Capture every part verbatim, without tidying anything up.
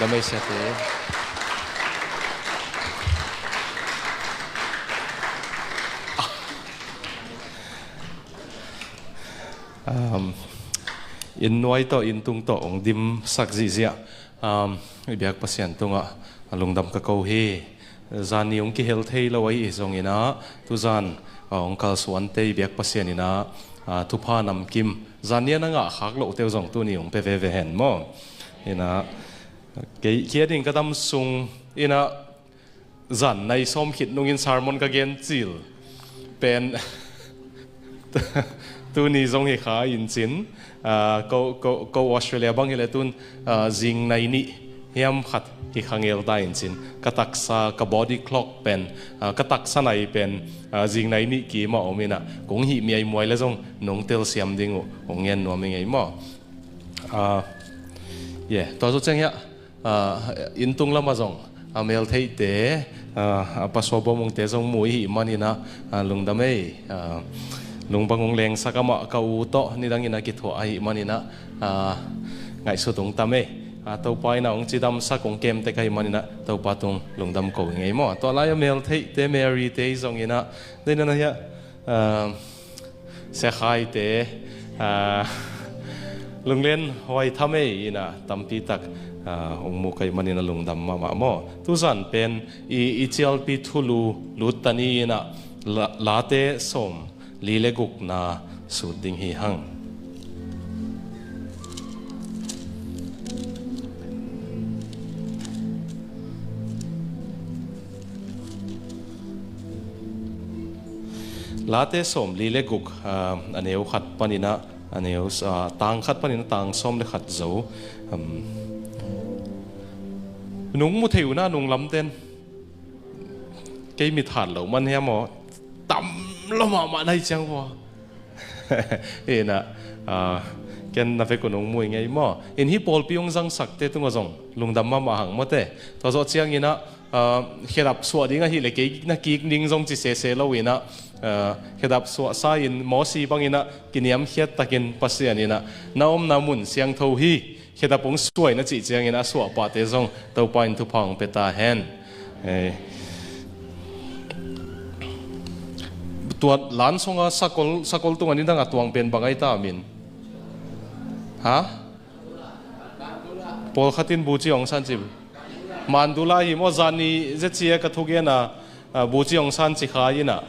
Lungdam ei siate. Um, inn nuai tawh, inn tung tawh hong dimsak zihziah, um, i biak Pasian tungah lungdam ka ko hi. Zan ni hong kihel thei lo ahi zongin ah, tuzan, ah, hong kalsuante i biak Pasian in ah, ah, thupha namkim, zan ni a na ngah khak lohte uh zong tuni hong pia veve hen maw. In ah, kei, kei a ding ka dam sung in ah, zan nai sawm khit nungin sermon ka gen cil pen tuni zong hi kha in cin, ah, ko, ko, ko Australia bang hi le tun, ah, zing nai nih hiam khat hi kha ngel ta in cin, ka taksa, ka body clock pen, ah, ka taksa nai pen, ah, zing nai nih kim a om in ah, kong hih miaimuai le zong nong telsiam ding uh hong ngen nuam ing ei maw. Ah, yeah, tua zawh ciang hiah, ah, inn tung lamah zong, ah, meltheihte, ah, a pasua bawmungte zong mu i hih manin ah, ah, lungdam ei, ah, lungbangung lengsak amah ka u tawh nidangin a kithuah ahih manin ah, ah, ngaihsut ung tam ei. Ah, Topa in ah hong cidamsak, hong kemtek ahih manin ah Topa tung lungdam ko ing ei maw. Tua lai a meltheihte, Mary te i zongin ah, dei na na hiah, ah, Sia Khai te, ah, lunglen huai tham ei in ah tampi tak, ah, hong mu ka hih manin ah lungdam mahmah maw. Tuzan pen i, i cialpi thulu lut ta ni in ah la, Late sawm li le gukna sut ding hi hang. Late sawm li le guk, ah, a neu khat panin ah, a neu, ah, tang khat panin ah tang sawm le khat zo. Um, nong mu thei uh na, nong lamten. Kei mit hat lo man hiam aw, tam lo mahmah na hi ciang vua. In ah, ah, ken na vek uh nong mu ing ei maw. In hih pawlpi hong zangsakte tungah zong lungdam mahmah hang maw te. Tua zawh ciangin ah, ah, khedap suah ding ahih leh kei na kik ning zong ci sese lo in ah, ah, khedap suahsa in Mosi bangin ah kiniamkhiat takin Pasian in ah na omna mun siangtho hi, khedap hong suai na cih ciangin a suahpahte zong Topa in thupha hong pia ta hen. Eh. Tua lan sunga sakol, sakol tungah nidang a tuang pen bang ai ta min? Ha? Pawlkhat in buci hong san ci. Mandula hi maw, zan ni zia cia ka thugen a, ah, buci hong san ci kha in ah,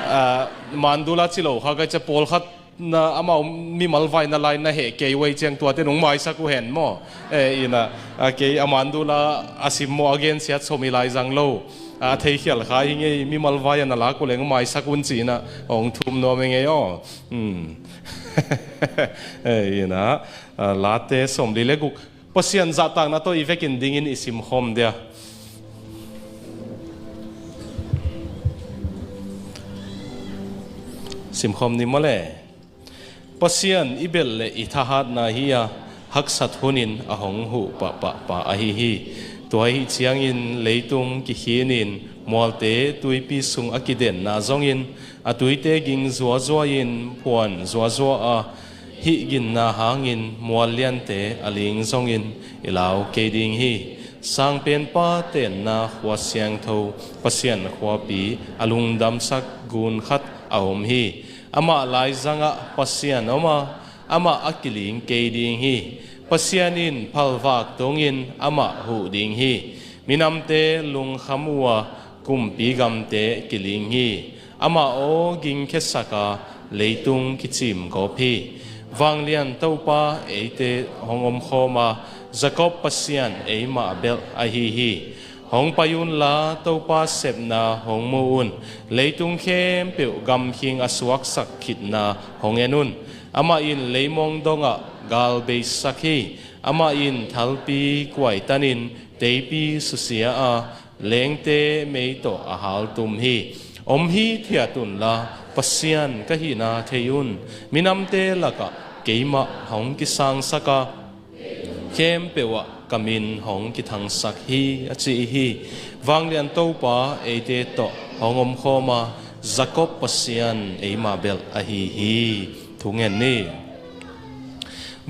ah, mandula ci lo kha ka cia, pawlkhat na amau mimal vai na lai na heh kei uh ei ciang tuate nong maisak uh hen maw. Eh, in ah, ah, kei a mandula a sim maw, a gensiat sawm i lai zang lo. A theikhial kha hi ngei, mimal vai a na lak uh leng maisak un ci in ah hong thum nuam hi ngei aw. Hmm. Eh, in ah, ah, Late sawm li le guk. Pasian zahtakna tawh i vekin dingin i simkhawm dia. Simkhawm ni maw le. Pasian i belh le i thahatna hi a, haksat hunin a hong huh pahpah pa ahi hi. Tua ahi ciangin leitung kikhinin mualte tuipi sung a kidenna zongin, a tuite ging zuazua in phuan zuazua a, hih ginna hangin mual liante a ling zongin i lau kei ding hi. Sangpenpa tenna khua siangtho, Pasian khuapi a lungdamsak gun khat a om hi. Amah laizangah Pasian om a, amah a kiling kei ding hi. Pasian in phalvak tungin amah huh ding hi. Minamte lungkham uh a, kumpi gamte kiling hi. Amah aw gingkhiasak a, leitung kicim gawp hi. Vanglian Topa eite hong omkhawm a, Jakob Pasian eimah belh ahi hi. Hong pai unla, Topa sepna hong mu un. Leitung khempeuh gamkhing a suaksak khitna hong en un. Amah in leimong dongah gal beisak hi. Amah in thalpi kuaitanin teipi susia a, lengte mei tawh a haltum hi. Om hithiat unla, Pasian ka hihna thei un. Minamte lakah keimah hong kisangsak a, khempeuh ah ka min hong kithangsak hi, a ci hi. Vanglian Topa eite tawh hong omkhawm a, Jakob Pasian eimah belh ahi hi. Thu ngen ni.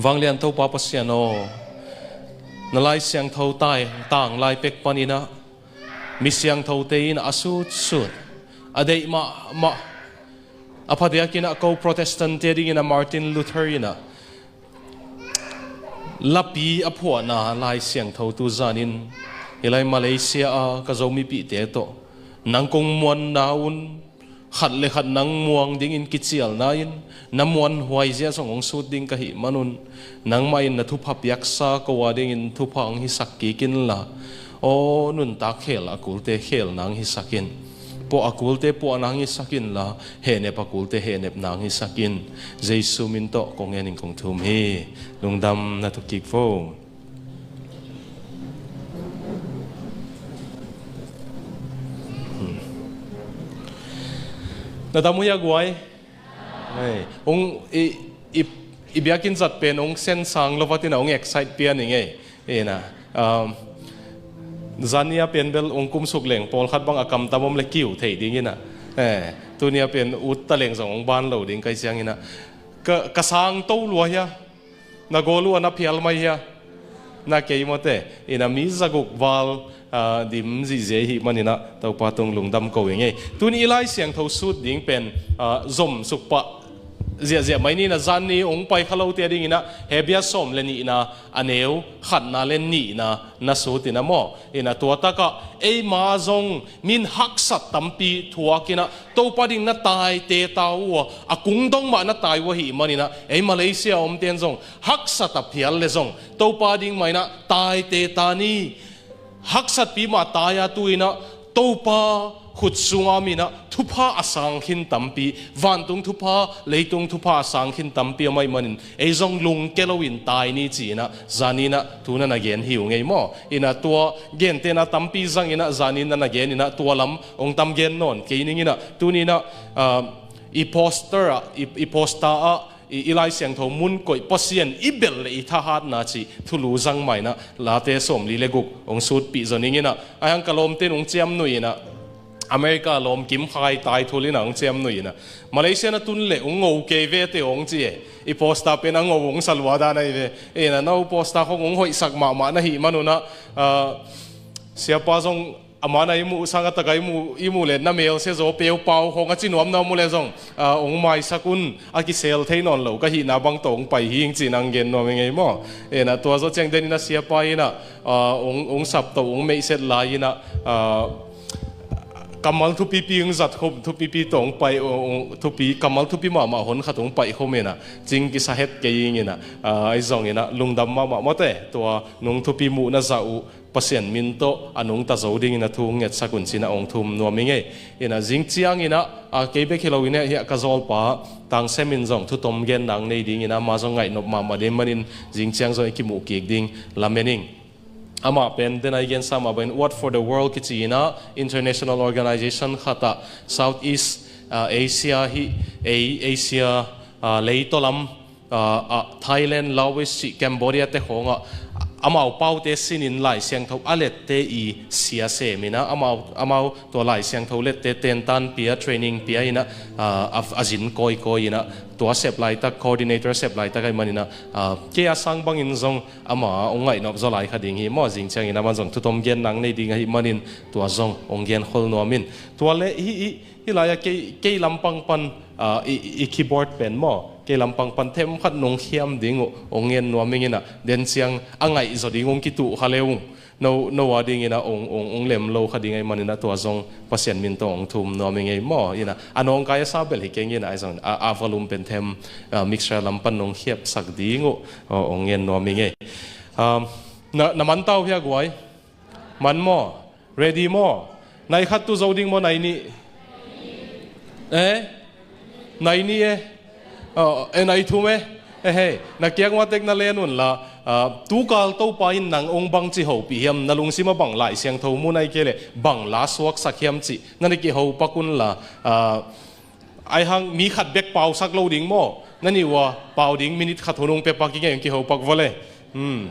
Vanglian Topa Pasian aw, Na Lai Siangtho tai tang lai pek paninah mi siangthote in a sutsut a deih mahmah a phadiakinah ko Protestant-te dingin a Martin Luther inah lapi a phuahna Lai Siangtho tu zanin hih lai Malaysia a ka Zomipihte tawh nang kong muanna un khat le khat nang muang dingin kicialna in na muanhuai zia zong hong sut ding ka hih manun nangmah in na thupha piaksa ko a dingin thupha hong hisak kik inla, aw nuntak khel a kulte khel nang hisak in, puah a kulte puah nang hisak inla, hehnep a kulte hehnep nang hisak in. Jesu min tawh kong ngenin kong thum hi. Lungdam na thuk kik vo. Na dam uh hia guai? Hei, ung i, i, i biakinn zat pen ung sen sang lo vatin a ung excite pian i ngei. Ina, um, zania pen bel ung kumsuk leng pawlkhat bang a kamtam om le kiu thei ding ina. Eh, tunia pen ut ta leng zong ung ban lo ding kai ciang ina. Ka, ka sang to lua hia? Na gawl uh a na phial mai hia? Na kei mawte. Ina mi zaguk val, ah, dim zihziah i hih maninah Topa tung lungdam ko i ngei. Tuni i Lai Siangtho sut ding pen, ah, zom suk pah ziahziah mai nina zan ni ung pai kha lote dinginah Hebia sawm le nihna a neu khatna le nihna na sut ina maw? Ina tua takah eima zong min haksat tampi thuak ina Topa ding na taite ta uh a, a kung dong mah na tai uh ahih manina ei Malaysia omten zong haksat a phial le zong Topa ding mah ina taite ta ni. Haksatpi mah tai a tu ina Topa khut sunga mina thupha a sang khin tampi, vantung thupha, leitung thupha a sang khin tampi a mai manin ei zong lungke loin tai ni ci ina zan ina tu na na gen hi uh ngei maw? Ina tua gentena tampi zang ina zan ina na gen ina tua lam ong tam gen nawn kei ning ina tuni ina, ah, i poster ah, i, i poster ah i, i Lai Siangtho mun koih Pasian i belh le i thahatna cih thulu zang mah ina Late sawmli le guk ong sutpih zaw ning ina ai hang ka lawmten ong ciamnuih ina America lawm kim khai tai thul ina ong ciamnuih ina Malaysia na tun le ong ngo kei vete ong ci e. I poster pen a ngo ong salua dan ahi ve. Ina no poster khong ong hoihsak mahmah na hih manuna, ah, siapa zong a man a i muh sang a tak a i muh, i muh le na mel sia zaw peuh pau khong a ci nuam na mu le zong, ah, ong maisak un a kisel thei nawn lo ka hihna bang tawh ong pai hing ci nang gen nuam i ngei maw? Ina tua zaw ciang den ina siapa ina, ah, ong, ong sap tawh ong meihset lai ina, ah, kammal thupipi ong zat khum thupipi tawh ong pai, ong, ong thupi, kammal thupi mahmah hon khat ong pai khum ina cing kisa het kei ing ina, ah, ai zong ina lungdam mahmah mawte tua nung thupi muhna zah uh Pasian min tawh a nungta zo dingin a thu ngetsak un cina ong thum nuam i ngei. Ina zing ciang ina, a, kei bek hi lo ina hi a ka zawlpa Tang Sem in zong thutom gen nang nei ding ina ama zong ngaihnop mahmah ding manin zing ciang zong i kimuh kik ding lamen ing. Amah pen den a i gensa mah bangin What for the World kici ina international organization khat ah Southeast, a, Asia hi, ei, Asia, a, leitaw lam, ah, ah, Thailand, Laos cih Cambodia te khawngah amau paute sinin Lai Siangtho a lette i sia sem ina amau, amau tua Lai Siangtho lette tentan pia training pia ina, ah, a, a zin kawikawi ina tua sep laitak coordinator sep laitak ahi manina, ah, kei a sang bangin zong ama ong ngaihnop zaw lai kha ding hi maw zing ciangin aman zong thutom gen nang nei ding ahi manin tua zong ong gen khol nuamin tua le hi i Hih lai-ah kei, kei lampang pan, ah, i, i keyboard pen maw, kei lampang pan themkhat nong khiam ding uh, ong ngen nuam ing ina, den ciang a ngaih zaw ding ong kituh kha le ung. No, no a ding ina ong, ong, ong lem lo kha ding ahi man ina tua zong Pasian min tawh ong thum nuam ing ei maw. Ina, a nawngkai a sa bel hi keng ina ahi zong, a, a volume pen them, ah, mixer lam pan nong khiapsak ding uh, oh, ong ngen nuam ing ei. Um, na, na man tau hia guai? Man maw? Ready maw? Nai khat tu zo ding maw nai nih? Eh? Nai nih eh? Oh, eh, nai thum eh? Eh, hei, na kiang ua tek na len un la, ah, tu kal Topa in nang ong bang ci hopih hiam, na lungsim a bang Lai Siangtho mu nai kei le, bang la suaksak hiam ci, na nih kihopak un la, ah, Ai hang mi khat bek pausak lo ding maw? Na nih ua pau ding minute khat hun ung pia pak i ngei ung kihopak vua le. Hmm.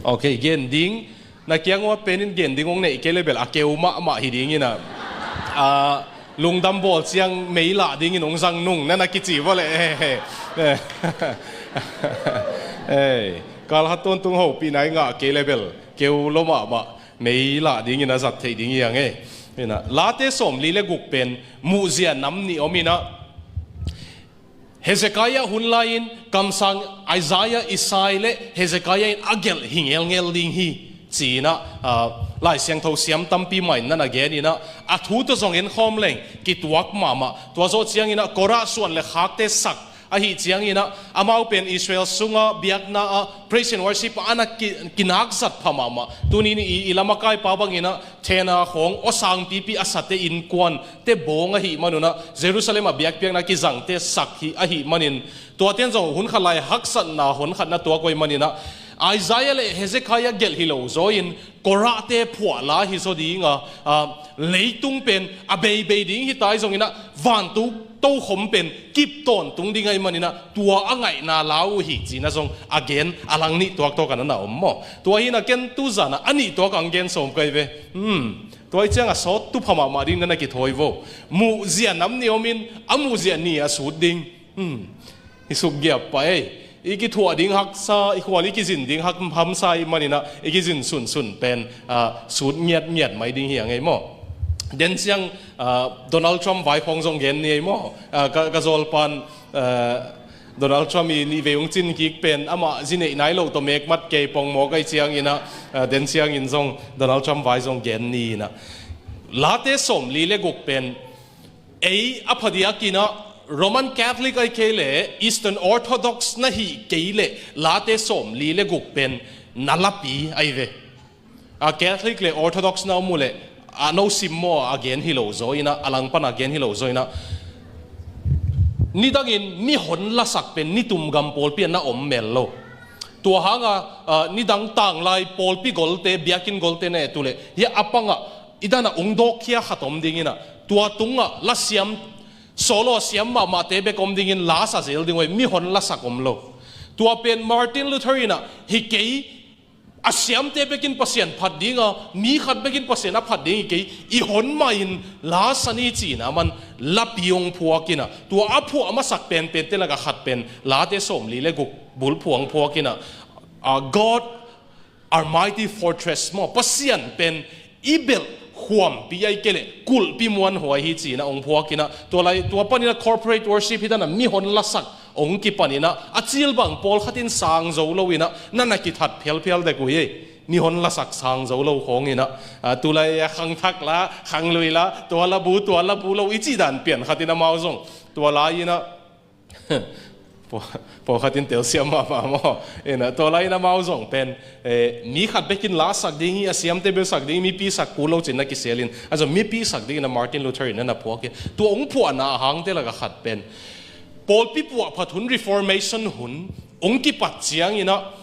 Ok, gen ding. Na kiang uat pen in gen ding hong neih kei le bel a keu mahmah hi dingin a, a, lungdam bawl ciang mei lah dingin hong zang nung na na kici vawleh. Ei, kalhat tawntung hopihna i ngah kei le bel keu lo mahmah mei lah dingin a zat theih ding hi ang e. Ina, Late sawmli le guk pen muhzia nam nih om ina, Hezekiah hun lai-in kamsang Isaiah, Isai le Hezekiah in a gelh hi ngelngel ding hi ci-in ah, ah, Lai Siangtho siam tampi mah in na na gen in ah, a thu tawh zong en khawm leng kituak mahmah. Tua zawh ciangin ah Korah suan le khakte sak ahih ciangin ah amau pen Israel sungah biakna ah praise and worship ah a na ki-, kinak zat pha mahmah. Tuni-in i, i lamakaipa bangin ah thena khawng aw sangpipi a sate innkuan te bawng ahih manun ah Jerusalem ah biakpiakna kizangte sak hi ahih manin, tuate in zong hun khat lai haksatna hon khat na tuak uh ahih manin ah Isaiah le Hezekiah gelh hi lo zaw in Korahte phuah la hi zaw ding a, a, leitung pen a beibei ding hi ta hi zongin ah vantung tokhom pen kip tawntung ding ahih manin ah tua a ngaihna la uh hi ci-in ah zong a gen a lang nih tuaktuak a na na om maw? Tua hi-in ah ken tuzan ah a nih tuak ang gen sawm kei ve. Hmm. Tua ahih ciang a sawt tu pha mahmah ding na na kithawi vo. Muhzia nam nih om in a muhzia ni a sut ding. Hmm. I sukgiap pah ei. I kithuah ding haksa, i khual i kizin ding hak-, hamsa ahih manin ah i kizin sunsun pen, ah, sut ngiatngiat mai ding hi ang ei maw? Den ciang, ah, Donald Trump vai khawng zong gen ni ei maw? Ah, ka, ka zawlpan, ah, Donald Trump i nih vei hong cin kik pen amah zi neih nai loh tawh mek mat kei pongmawk ahih ciangin ah, ah, den ciangin zong Donald Trump vai zong gen ni in ah. Late sawmli le guk pen ei a phadiakin ah Roman Catholic ahih kei leh Eastern Orthodox na hih kei leh Late sawmli le guk pen na lapi ahi ve. A Catholic le Orthodox na om uh leh a no sim maw a gen hi lo zaw in ah, a langpan a gen hi lo zaw in ah. Nidangin mihon lasak pen nitum gam pawlpi ah na om mel lo. Tua hang a, ah, nidang tanglai pawlpi golte, biakinn golte na et uh leh hia a pang ah i dan ah ung dawkkhia khat om ding in ah, tua tungah lasiam, solo siam mahmahte bek om dingin la sa zel ding uh hi, mihon lasak om lo. Tua pen Martin Luther in ah hi kei, a siamte bekin Pasian phat ding a, mi khat bekin Pasian a phat ding hi kei, i hon mah in la sa ni ci-in ah aman lapi hong phuak in ah, tua a phuah masak penpente lakah khat pen Late sawmli le guk bulphuh hong phuak in ah, ah, God our mighty fortress maw, Pasian pen i belh huampi ahih kei leh kulhpi muanhuai hi ci-in ah hong phuak in ah, tua lai, tua panin ah corporate worship hi dan ah mihon lasak hong kipan in ah, a cil bang pawlkhat in sang zo lo in ah, na na kithat phialphial dek uh hi. Mihon lasak sang zo lo khawng in ah, ah, tulai a khangthak la, khanglui la, tua la bu, tua la bu lo i cih dan pian khat in amau zong tua lai in ah, Paw-, pawlkhat in telsiam mahmah maw? Ina, tua lai-in amau zong pen, eh, mi khat bekin la sak ding hi, a siamte bel sak ding hi, mipi sak kul lo ci-in na kisel in, a zong mipi sak dingin a Martin Luther in na na phuak hi. Tua hong phuahna a hangte lakah khat pen pawlpi puahphat hun, Reformation hun hong kipat ciangin ah,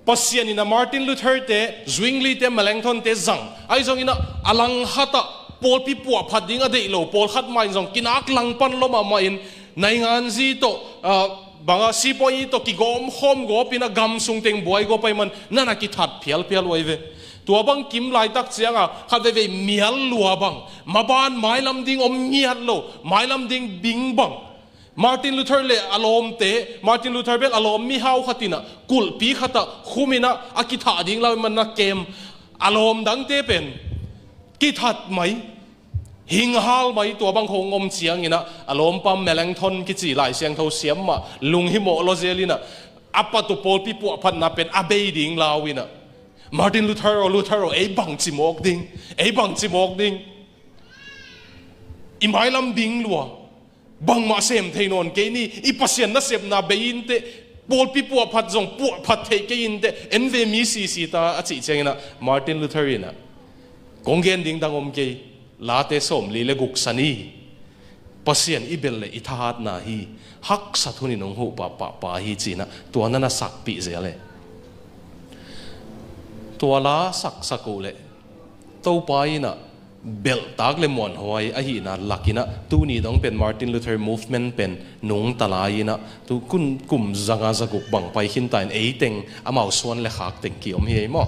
Pasian in a Martin Luther te, Zwingli te, Melanchthon te zang. Ahi zongin a, a langkhat ah pawlpi puahphat ding a deih lo pawlkhat mah in zong kinak langpan lua mahmah in, nainganzi tawh, ah, bangah sipuazi tawh kigawm khawm gawp in a, gam sung teng buai gawp ahih man na na kithat phialphial uh ahi ve. Tua bang kim laitak ciangah khat veivei mial lua bang, maban mailam ding om ngiat lo, mailam ding bing bang. Martin Luther le a lawmte, Martin Luther bel a lawm mihau khat in a, kulhpi khat ah khum in a, a kithah ding lau ahih man a kem, a lawm dangte pen kithat mai, hinghal mai. Tua bang khawng om ciangin a, a lawmpa Melanchthon kici Lai Siangtho siam mah, lunghimawh lua zel in a, a pat uh pawlpi puahphatna pen a bei ding lau in a, Martin Luther aw, Luther aw, ei bangci mawk ding, ei bangci mawk ding, i mailam bing lua, bangmah sem thei nawn kei ni, i Pasian nasepna bei inteh, pawlpi puahphat zong puahphat theih kei inteh, en ve mi sisi ta, a cih ciangin a, Martin Luther in a, kong gen ding dang om kei, Late sawmli le guk san hi. Pasian i belh le i thahatna hi. Haksat hun in hong huh pahpah pa hi ci-in a, tua na na sakpih zel e. Tua la saksak uh leh Topa in a, belhtak le muanhuai ahihna lak in a, tuni dong pen Martin Luther movement pen nungta lai in a, tu kum, kum zanga zaguk bang pai khin ta in, ei teng amau suan le khak teng ki-om hi ei maw?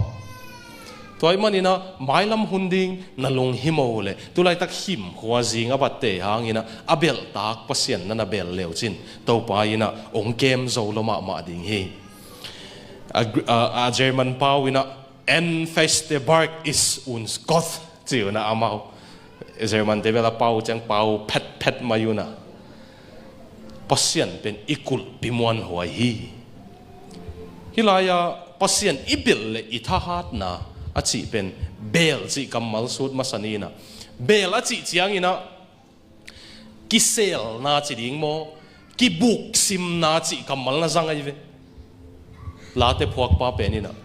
Tua ahih manin ah mailam hun ding na lunghimawh leh, tulaitak himkhua zing a batte hangin ah a belhtak Pasian na na bel leucin, Topa in ah hong kem zo lua mahmah ding hi. A, a, a German pau in ah, "Ein feste Bark ist uns Gott," ci un ah amau. German te bel a pau ciang pau phetphet mai un ah, Pasian pen i kulhpi muanhuai hi. Hih lai-ah Pasian i belh leh i thahatna a cih pen bel cih kammal sut masa ni in ah, bel a cih ciangin ah kiselna ci ding maw, kibuksimna cih kammal na zang ahi ve. Late phuakpa pen in ah,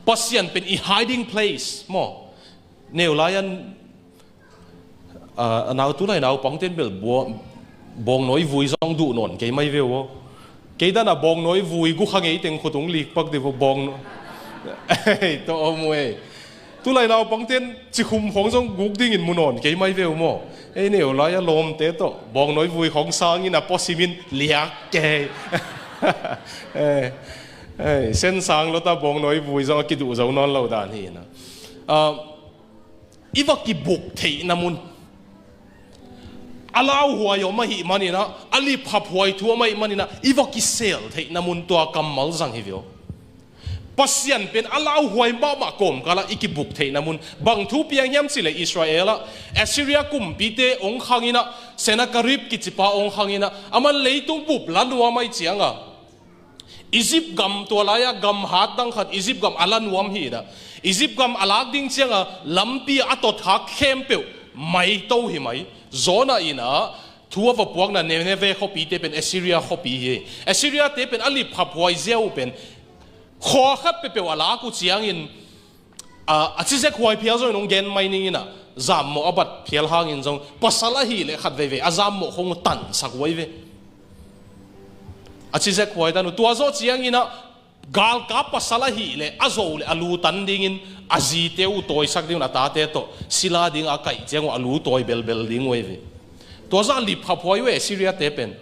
Pasian pen i hiding place maw. Neu lai-an, a, a nau, tulai naupangten bel bua-, bawngnawi vui zong duh nawn kei mai ve uh aw. Kei dan a bawngnawi vui gukha ngei teng khut hong likpak dih uh bawng. Ei, tawh om uh ei. Tulai naupangten cikhum khawng zong guk dingin mu nawn kei mai ve uh maw. Ei, neu lai-a lawmte tawh bawngnawi vui khawng sangin a pua simin liak kei. Ei, ei, sen sang lua ta, bawngnawi vui zong a kiduh zo nawn lo dan hi in ah. A, i va kibuk theihna mun a lauhuai om ahih manin ah, a liphaphuai thu om ahih manin ah, i va kisel theihna mun tua kammal zang hi ve aw. Pasian pen a lauhuai mahmah kawmkal ah i kibuk theihna mun. Bang thu piang hiam cih leh Israel ah Assyria kumpite hong khang in ah, Sennacherib kicipa hong khang in ah, aman leitung bup la nuam ahih ciang a, Egypt gam, tua lai-ah gam hat dang khat Egypt gam a la nuam hi in ah, Egypt gam a lak ding ciang a lampi a tawthak khempeuh maito hi mai. Jonah in ah thu a va puakna Nineveh khuapite pen Assyria khuapi hi. Assyria te pen a liphaphuai ziau pen, khua khat peuhpeuh a lak uh ciangin, a, a cizekhuai phial zongin hong gen mai ning in ah, zammawh a bat phial hangin zong, pasal ahih leh khat veivei a zammawh khawng uh tansak uh ahi ve. A cizekhuai tan uh, tua zawh ciangin ah, galkap pasal ahih leh a zo leh a lu tan dingin, a zite uh tawisak ding un, a tate tawh sila ding a kaih ciang uh a lu tawi belbel ding uh ahi ve. Tua zawh a liphaphuai uh e, Assyria te pen.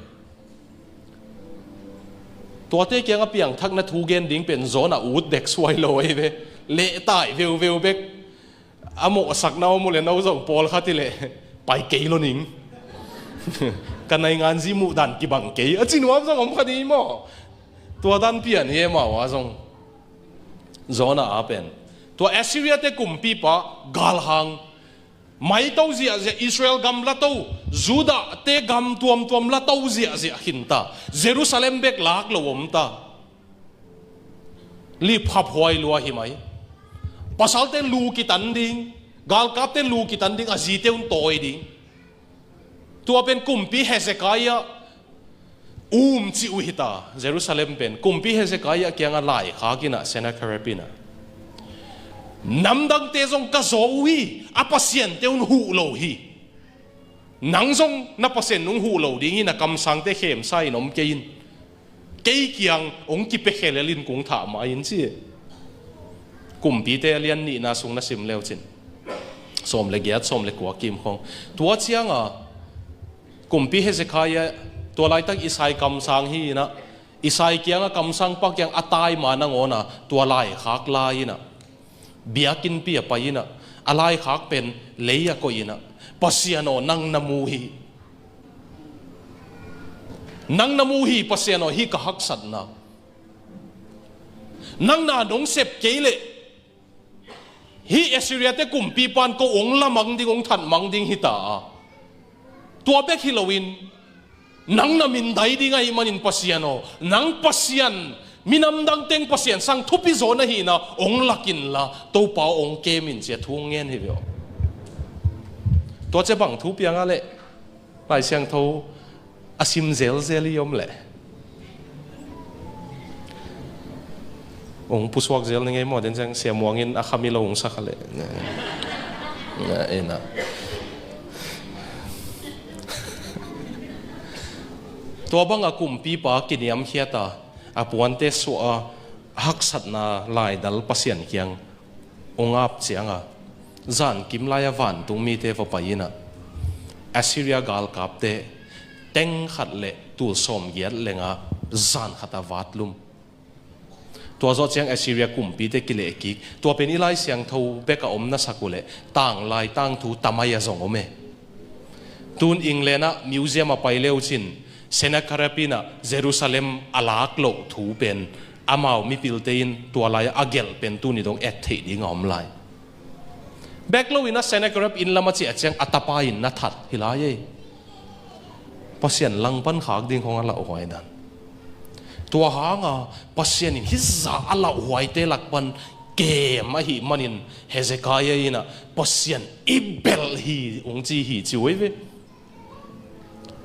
Tuate kiangah piangthakna thu gen ding pen Jonah ut dek suai lo ahi ve. Lehtai veuveu bek. A mawhsakna om uh leh, no zong pawlkhat hi leh, pai kei lo ning. Ka nainganzi muhdan kibang kei, a ci nuam zong om kha ding hi maw. Tua dan pian hi e, amau a zong. Jonah a pen, tua Assyria te kumpipa galhang, maito ziahziah, Israel gam lato, Judah te gam tuamtuam lato ziahziah khin ta, Jerusalem bek lak lo om ta. Liphaphuai lua hi mai. Pasalte lu kitan ding, galkapte lu kitan ding, a zite un tawi ding. Tua pen kumpi Hezekiah um cih uh hi ta, Jerusalem pen. Kumpi Hezekiah kiangah laikhak in ah, Sennacherib in ah, namdangte zong ka zaw uh hi, a pasiante un huh lo hi. Nang zong na pasian nung huh lo ding hi, na kamsangte khemsa in om kei in. Kei kiang hong kipia khelel in kong thah mah in, ci. Kumpite a lian nihna sung na sim leucin, sawm le giat, sawm le kua kim khawng. Tua cianga kumpi Hezekiah, tua laitak Isai kamsang hi in ah, Isai kianga kamsangpa kiang a taima nangawn a tua laikhak la in ah, biakinnpi ah pai in ah, a laikhak pen lei ah koih in ah, Pasian aw, nang na mu hi. Nang na mu hi, Pasian aw, hih ka haksatna. Nang na nong sep kei leh hih Assyria te kumpipan ko hong lamang ding, hong thatmang ding hi ta a. Tua bek hi loin, nang na mindai ding ahih manin, Pasian aw, nang Pasian, minam dang teng Pasian sang thupi zaw na hihna hong lak inla, Topa aw, hong kem in, ci-a thu hong ngen hi ve aw. Tua ciang bang thu piang a leh Lai Siangtho a sim zelzel i om leh, hong pusuak zel ni ngei maw, den ciang Sia Muang in a khami lo hong sa kha leh. Tua banga kumpipa kiniamkhiat a, a puante suah a, haksatna laidal Pasian kiang hong ap cianga, zankim lai-a vantung mite va pai in ah, Assyria galkapte teng khat le tul sawmgiat le nga zan khat a vatlum. Tua zawh ciang Assyria kumpite kileh kik. Tua pen i Lai Siangtho bek a om na sak uh leh tanglai tangthu tamai a zong om e. Tun England ah museum a pai le uh cin Sennacherib in ah Jerusalem a lak loh thu pen amau mipilte in tua lai a gelh pen tuni dong et theih ding a om lai. Bek lo in a Sennacherib inn lam a ciah ciang a tapa in na that hi lai ei. Pasian langpan khak ding khong a lauhuai dan. Tua hanga Pasian in hih zah a lauhuaite lak pan kem ahih manin Hezekiah in ah Pasian i belh hi ung ci hi ci uh ei ve.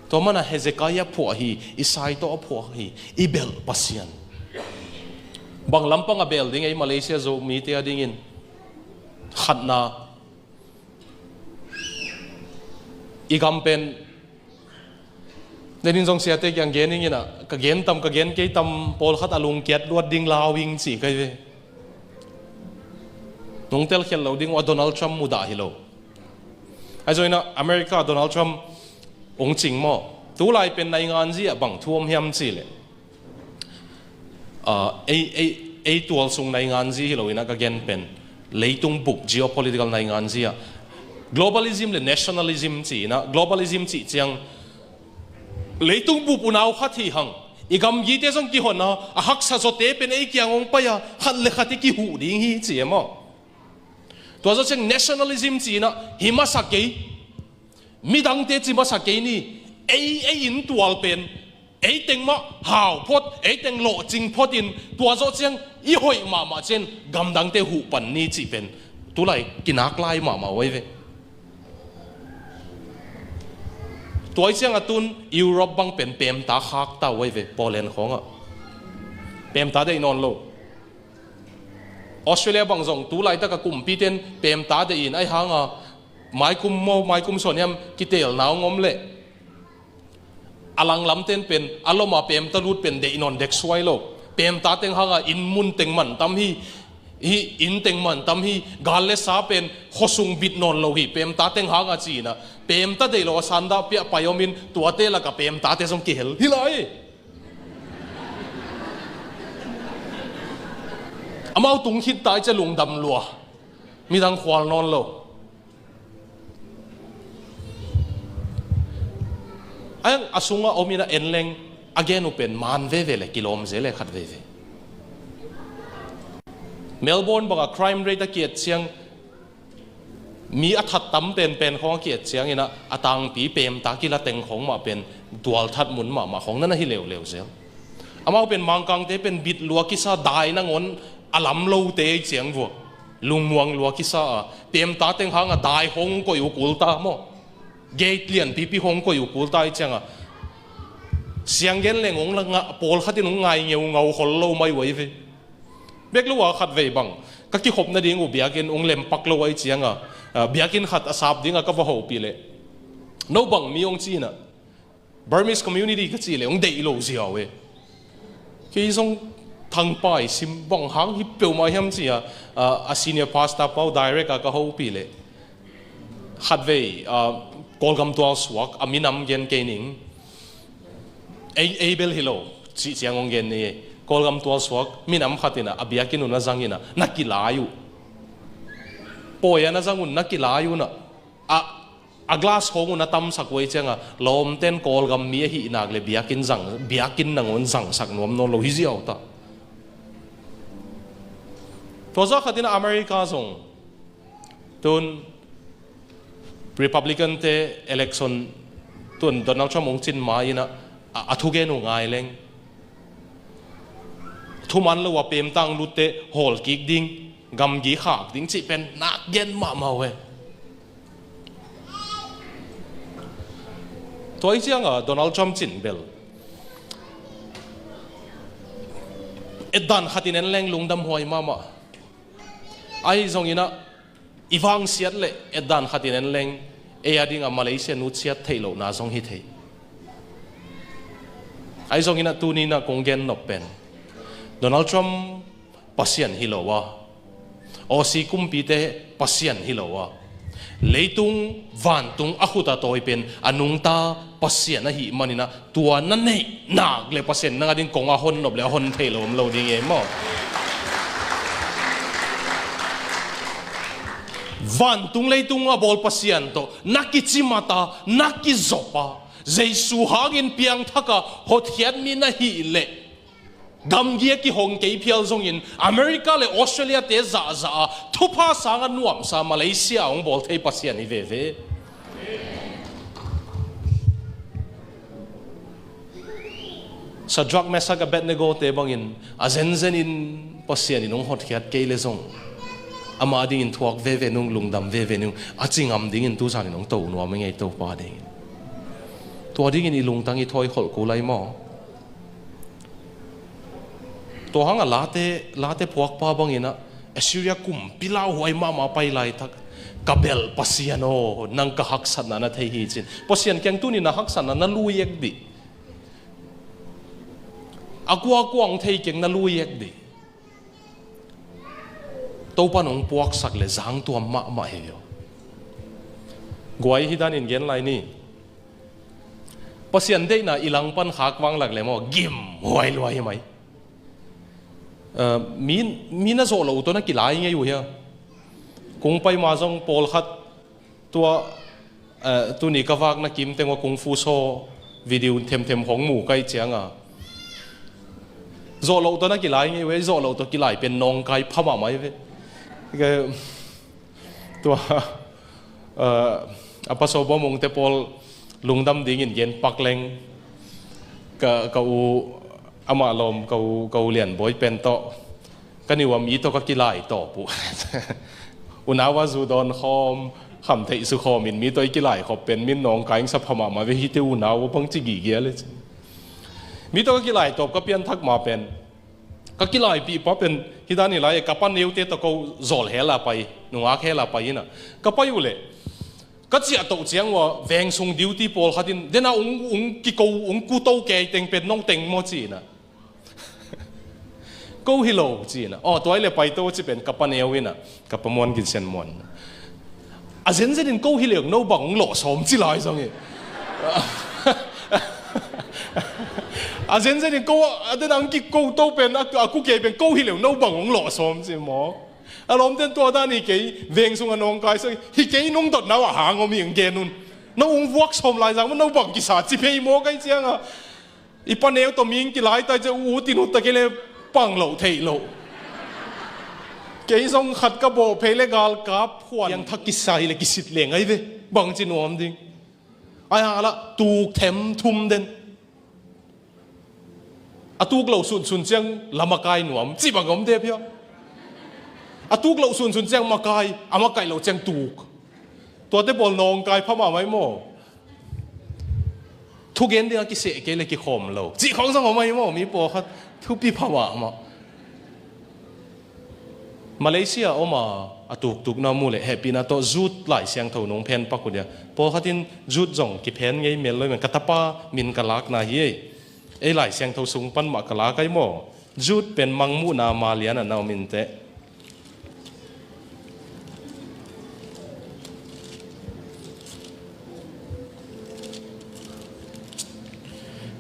Tua mana Hezekiah phuah hi, Isai tawh a phuah hi, i belh Pasian. Bang lampang a belh ding ei Malaysia Zomite a dingin? Khatna, i gam pen, nenin zong siate kiang gen ing in ah, ka gen tam, ka gen kei tam, pawlkhat a lungkiat luat ding lau ing ci kai ve. Nong telkhial lo ding uh a Donald Trump mudah hi lo. Ahi zongin ah America Donald Trump ong cing maw? Tulai pen nainganzi ah bang thu om hiam cih leh, ah, ei, ei, ei tual sung nainganzi hi lo in ah ka gen pen leitung bup geopolitical nainganzi ah globalism le nationalism ci in ah, globalism cih ciang leitung bup unau khat hi hang, i gamgite zong kihonna a haksa zawte pen ei kiang ong pai a khat le khat i kihuh ding hi ci e maw? Tua zawh ciang nationalism ci in ah hi masa kei, midangte ci masa kei ni, ei, ei inn tual pen ei teng mah hau phot, ei teng lawhcing phot in, tua zawh ciang i hoih mahmah ciang gamdangte huh pan ni cih pen tulai kinak lai mahmah uh ei ve. Tua i ciang a tun Europe bang pen pemta khak ta uh ei ve, Poland khawngah pemta deih nawn lo. Australia bang zong tulaitak a kumpite in pemta deih in, ahi hanga maikum maw, maikum suan hiam kitelna ong om leh a langlamte in pen a lom a pemta lut pen deih nawn dek suai lo. Pemta teng hanga inn mun teng man tam hi, hi inn teng man tam hi, gal le sa pen khuasung bit nawn lo hi, pemta teng hanga ci in ah pemta deih lo a sandah piah pai om in, tuate lak a pemtate zong kihel hi lai. Amau tung khit ta i cia lungdam lua, midang khual nawn lo. A, a sungah om in ah en leng a gen uh pen man veve le kilawm zel e khat veve. Melbourne bangah crime rate a ki-et ciang, mi a that tam penpen khawng a ki-et ciang in ah a tangpi pemta kila teng khawng mah pen dual that mun mahmah khawng na na hi leuleu zel. Amau pen Mangkangte pen bit lua kisa, dai nangawn a lam lote i ciang vua, lungmuang lua kisa a, pemta teng hanga dai khawng koih uh kul ta maw? Gate lianpipi khawng koih uh kul ta i cianga sianggen leng ong la ngah, pawlkhat in ong ngai ngeungau khol lo mai uh ei ve. Bek lo a khat vei bang ka kikhop nading uh biakinn ong lempak lo a i cianga, ah, biakinn khat a sap dinga ka va hopih leh, no bang mi ong ci in ah, Burmese community ka cih leh ong deih lo ziau e. Kei zong thangpai sim bang hang hi peuhmah hiam ci a, ah, a senior pastor pau direct a ka hopih leh, khat vei, ah, Kawlgam tualsuak a minam gen kei ning. Ei, ei bel hi lo, cih ciang ong gen ni. Kawlgam tualsuak minam khat in ah a biakinn un a zang in ah na kilai uh. Pawi a na zang un na kilai un ah, a, a glass khawng un a tamsak uh ei cianga lawmten Kawlgam mi ahih nak le biakinn zang, biakinn nangawn zangsak nuam nawn lo hi ziau ta. Tua zawh khat in ah America zong tun Republican te election tun Donald Trump ong cin ma in ah, a, a thugen uh ngai leng, thuman lo a pemta ong lutte hawlkik ding, gamgi khak ding cih pen nak gen mahmah uh e. Tua i cianga Donald Trump cin bel etdan khat in en leng lungdam huai mahmah. Ahi zongin ah i vangsiat le etdan khat in en leng ei a dinga Malaysia nutsiat theih lohna zong hi thei. Ahi zongin ah tuni in ah kong gen nop pen Donald Trump Pasian hi lo a, Aussie kumpite Pasian hi lo a, leitung vantung a khut a tawi pen a nungta Pasian ahih manin ah tua na neih nak le Pasian nang a ding kong a hon nop le a hon theih lo om lo ding e maw? Vantung leitung a bawl Pasian tawh na kicimat a, na kizop a, Jesu hangin piangthak a hotkhiat mi na hih leh, gamgi a kihong kei phial zongin America le Australia te zahzah a, thupha sang a nuamsa Malaysia a hong bawl thei Pasian hi veve. Shadrach, Meshach, Abednego te bangin a zenzenin Pasian in hong hotkhiat kei le zong, ama dingin thuak veve nung, lungdam veve nung, a ci ngam dingin tuzan in hong to nuam i ngei Topa dingin. Tua dingin i lungtang i thawi kholh kul lai maw? Tua hang a Late, Late phuakpa bangin ah, Assyria kumpi lauhuai mahmah pai laitak, ka belh Pasian aw, nang ka haksatna na thei hi, ci-in Pasian kiang tuni na haksatna na lui ek dih. A kuakua hong thei keng na lui ek dih. Topa in hong puaksak le zangtuam mahmah hi aw. Guai, hi danin gen lai ni. Pasian deihna i langpan khak vanglak le maw, gim huai luai hi mai. Eh, mi, mi na zawh loh uh tawh na kilai ngei uh hia? Kung pai ma zong pawlkhat tua, eh, tuni ka vakna kimteng uh a kung fu saw video themthem hong mu kai cianga, zawh loh tawh na kilai ngei uh hia? I zawh loh tawh kilai pen nawngkai pha mahmah hi ve. Ka, tua, eh, a pasal bawmungte pawl lungdam dingin gen pak leng, ka, ka u, amah lawm, ka u, ka u Lian Bawi pen tawh, ka niuam i tawh ka kilai tawp uh. Unau a zu dawn khawm, kham theih su khawmin mi tawh i kilai khop pen min nawngkai ing sa pha mahmah ve, hite unau uh bang ci gige le ci. Mi tawh ka kilai tawp ka pianthak ma pen, ka kilaipih pa pen, hi dan hi lai, ka pa neute tawh ko zawl hel a pai, nungak hel a pai ina. Ka pai uh leh, ka ciah toh ciang uh a, veng sung duty pawlkhat in, dena ung, ung kiko, ung kuto kei teng pen nong teng maw ci ina. Ko hi lo ci ina. Aw, tua hi leh pai to ci pen ka pa neu ina. Ka pa Muan Gin Sian Muan. A zenzenin ko hi leng no bang hong lawh sawm ci lai zong hi. A zenzenin ko, a den ang kiko to pen, a, a ku kei pen ko hi leng no bang hong lawh sawm ci maw. A lawmten tua dan hi kei, veng sung a nawngkai sa, hi kei nong dotna uh a hang om hi ang gen un. No hong vuak sawm lai zang maw, no bang kisa ci phei maw kai cianga. I pa neu tawh ming kilai tai cia u tin ut ta kei le pang lo theih lo. Kei zong khat ka bawh phei le galkap huan. Piangthak kisa hi le kisit le ngai ve. Bang ci nuam ding. Ai hang la tuk them thum den. A tuk lo sunsun ciang la makai nuam. Ci bang om de phia. A tuk lo sunsun ciang makai. A makai lo ciang tuk. Tuate bawl nawngkai pha mahmah hi maw. Thugen ding a kiseh kei le kikhawm lo. Cih khawng zong om ahi maw, mi pawlkhat thupi pha mahmah. Malaysia om a, a tuktuk na mu le hehpihna tawh Jude Lai Siangtho nong phen pak uh dia. Pawlkhat in Jude zong kiphen ngei mel lo hi man, ka tapa min ka lakna hi ei. Ei Lai Siangtho sung pan mah ka lak ahi maw. Jude pen Mangmuhna Malian ah na om inteh.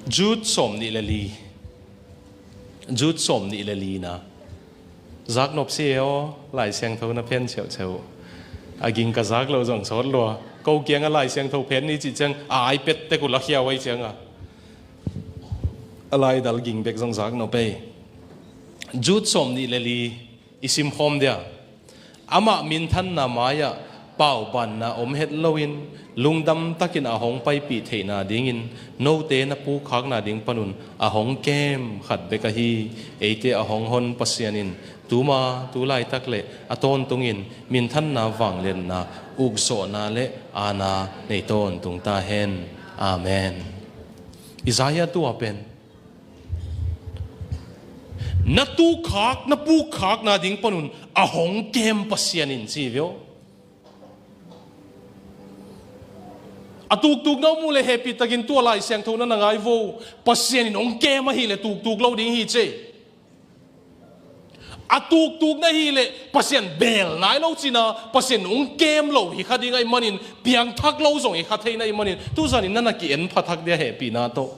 Jude sawm nih le li. Jude sawm nih le li na. Zak nop si e aw, Lai Siangtho na phen ceuhceuh. A ging ka zak lo zong sawt lua. Ko kiang a Lai Siangtho phen ni cih ciang a iPad tek uh lakhia uh ahi cianga. A laidal ging bek zong zak nop ei. Jude sawm nih le li i simkhawm dia. Amah minthanna mai-ah paubanna om het loin lungdam takin a hong paipih theihna dingin note na pukkhakna ding panun a hong kem khat bek ahi, eite a hong hon Pasian in tuma tu laitak le a tawntungin minthanna vangliatna ukzawhna le aana nei tawntung ta hen. Amen. Isaiah tua pen na tukkhak, na pukkhakna ding panun a hong kem Pasian in ci veu. A tuktuk na mu le hehpih takin tua Lai Siangtho na na ngai vo. Pasian in hong kem ahih le tuktuk lo ding hi ce. A tuktuk na hih le Pasian bel nai lo cina, Pasian hong kem lo hi kha ding ahi manin, piangthak lo zong hi kha thei na ahi manin, tuzan in na na ki-en phathak dia hehpihna tawh.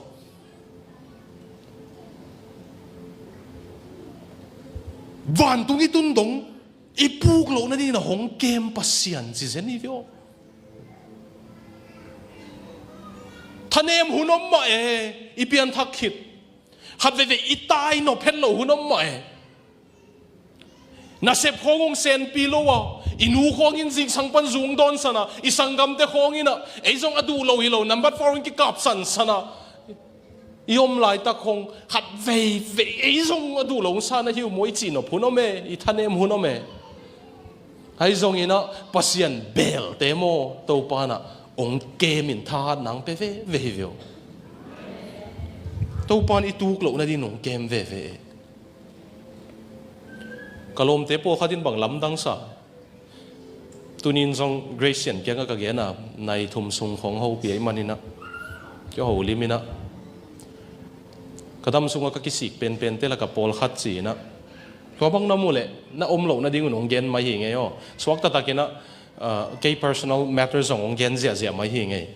Vantung i tun dong, I puk loh nadingin a hong kem Pasian ci zen hi ve aw. Thanem hun om mah e, i pianthak khit. Khat veivei i tai nop het loh hun om mah e. Nasep khawng hong senpi lo a, i nu khawng in zingsang pan zung dawnsan a, i sanggamte khawng in a, ei zong a duh lo hi lo, nambat four hong kikapsansan a, i om laitak khawng khat veivei ei zong a duh lo hong san ahi uh maw i cih nop hun om e, i thanem hun om e. Ahi zongin a Pasian belte maw Topa in a hong kem in thahat nang pe veve hi ve aw. Topa in i tuk loh nadingin hong kem veve e. Ka lawmte pawlkhat in bang lamdang sa. Tunin zong Gracian kiangah ka gen a, nai thum sung khawng hopih ahih manin a, ka holim in a, ka dam sungah ka kisik penpente lakah pawlkhat ci-in a, tua bang na muh leh na om loh nadingun hong gen mai hi ngei aw. Suak taktakin a, ah, kei personal matter zong hong gen ziahziah mai hi ngei.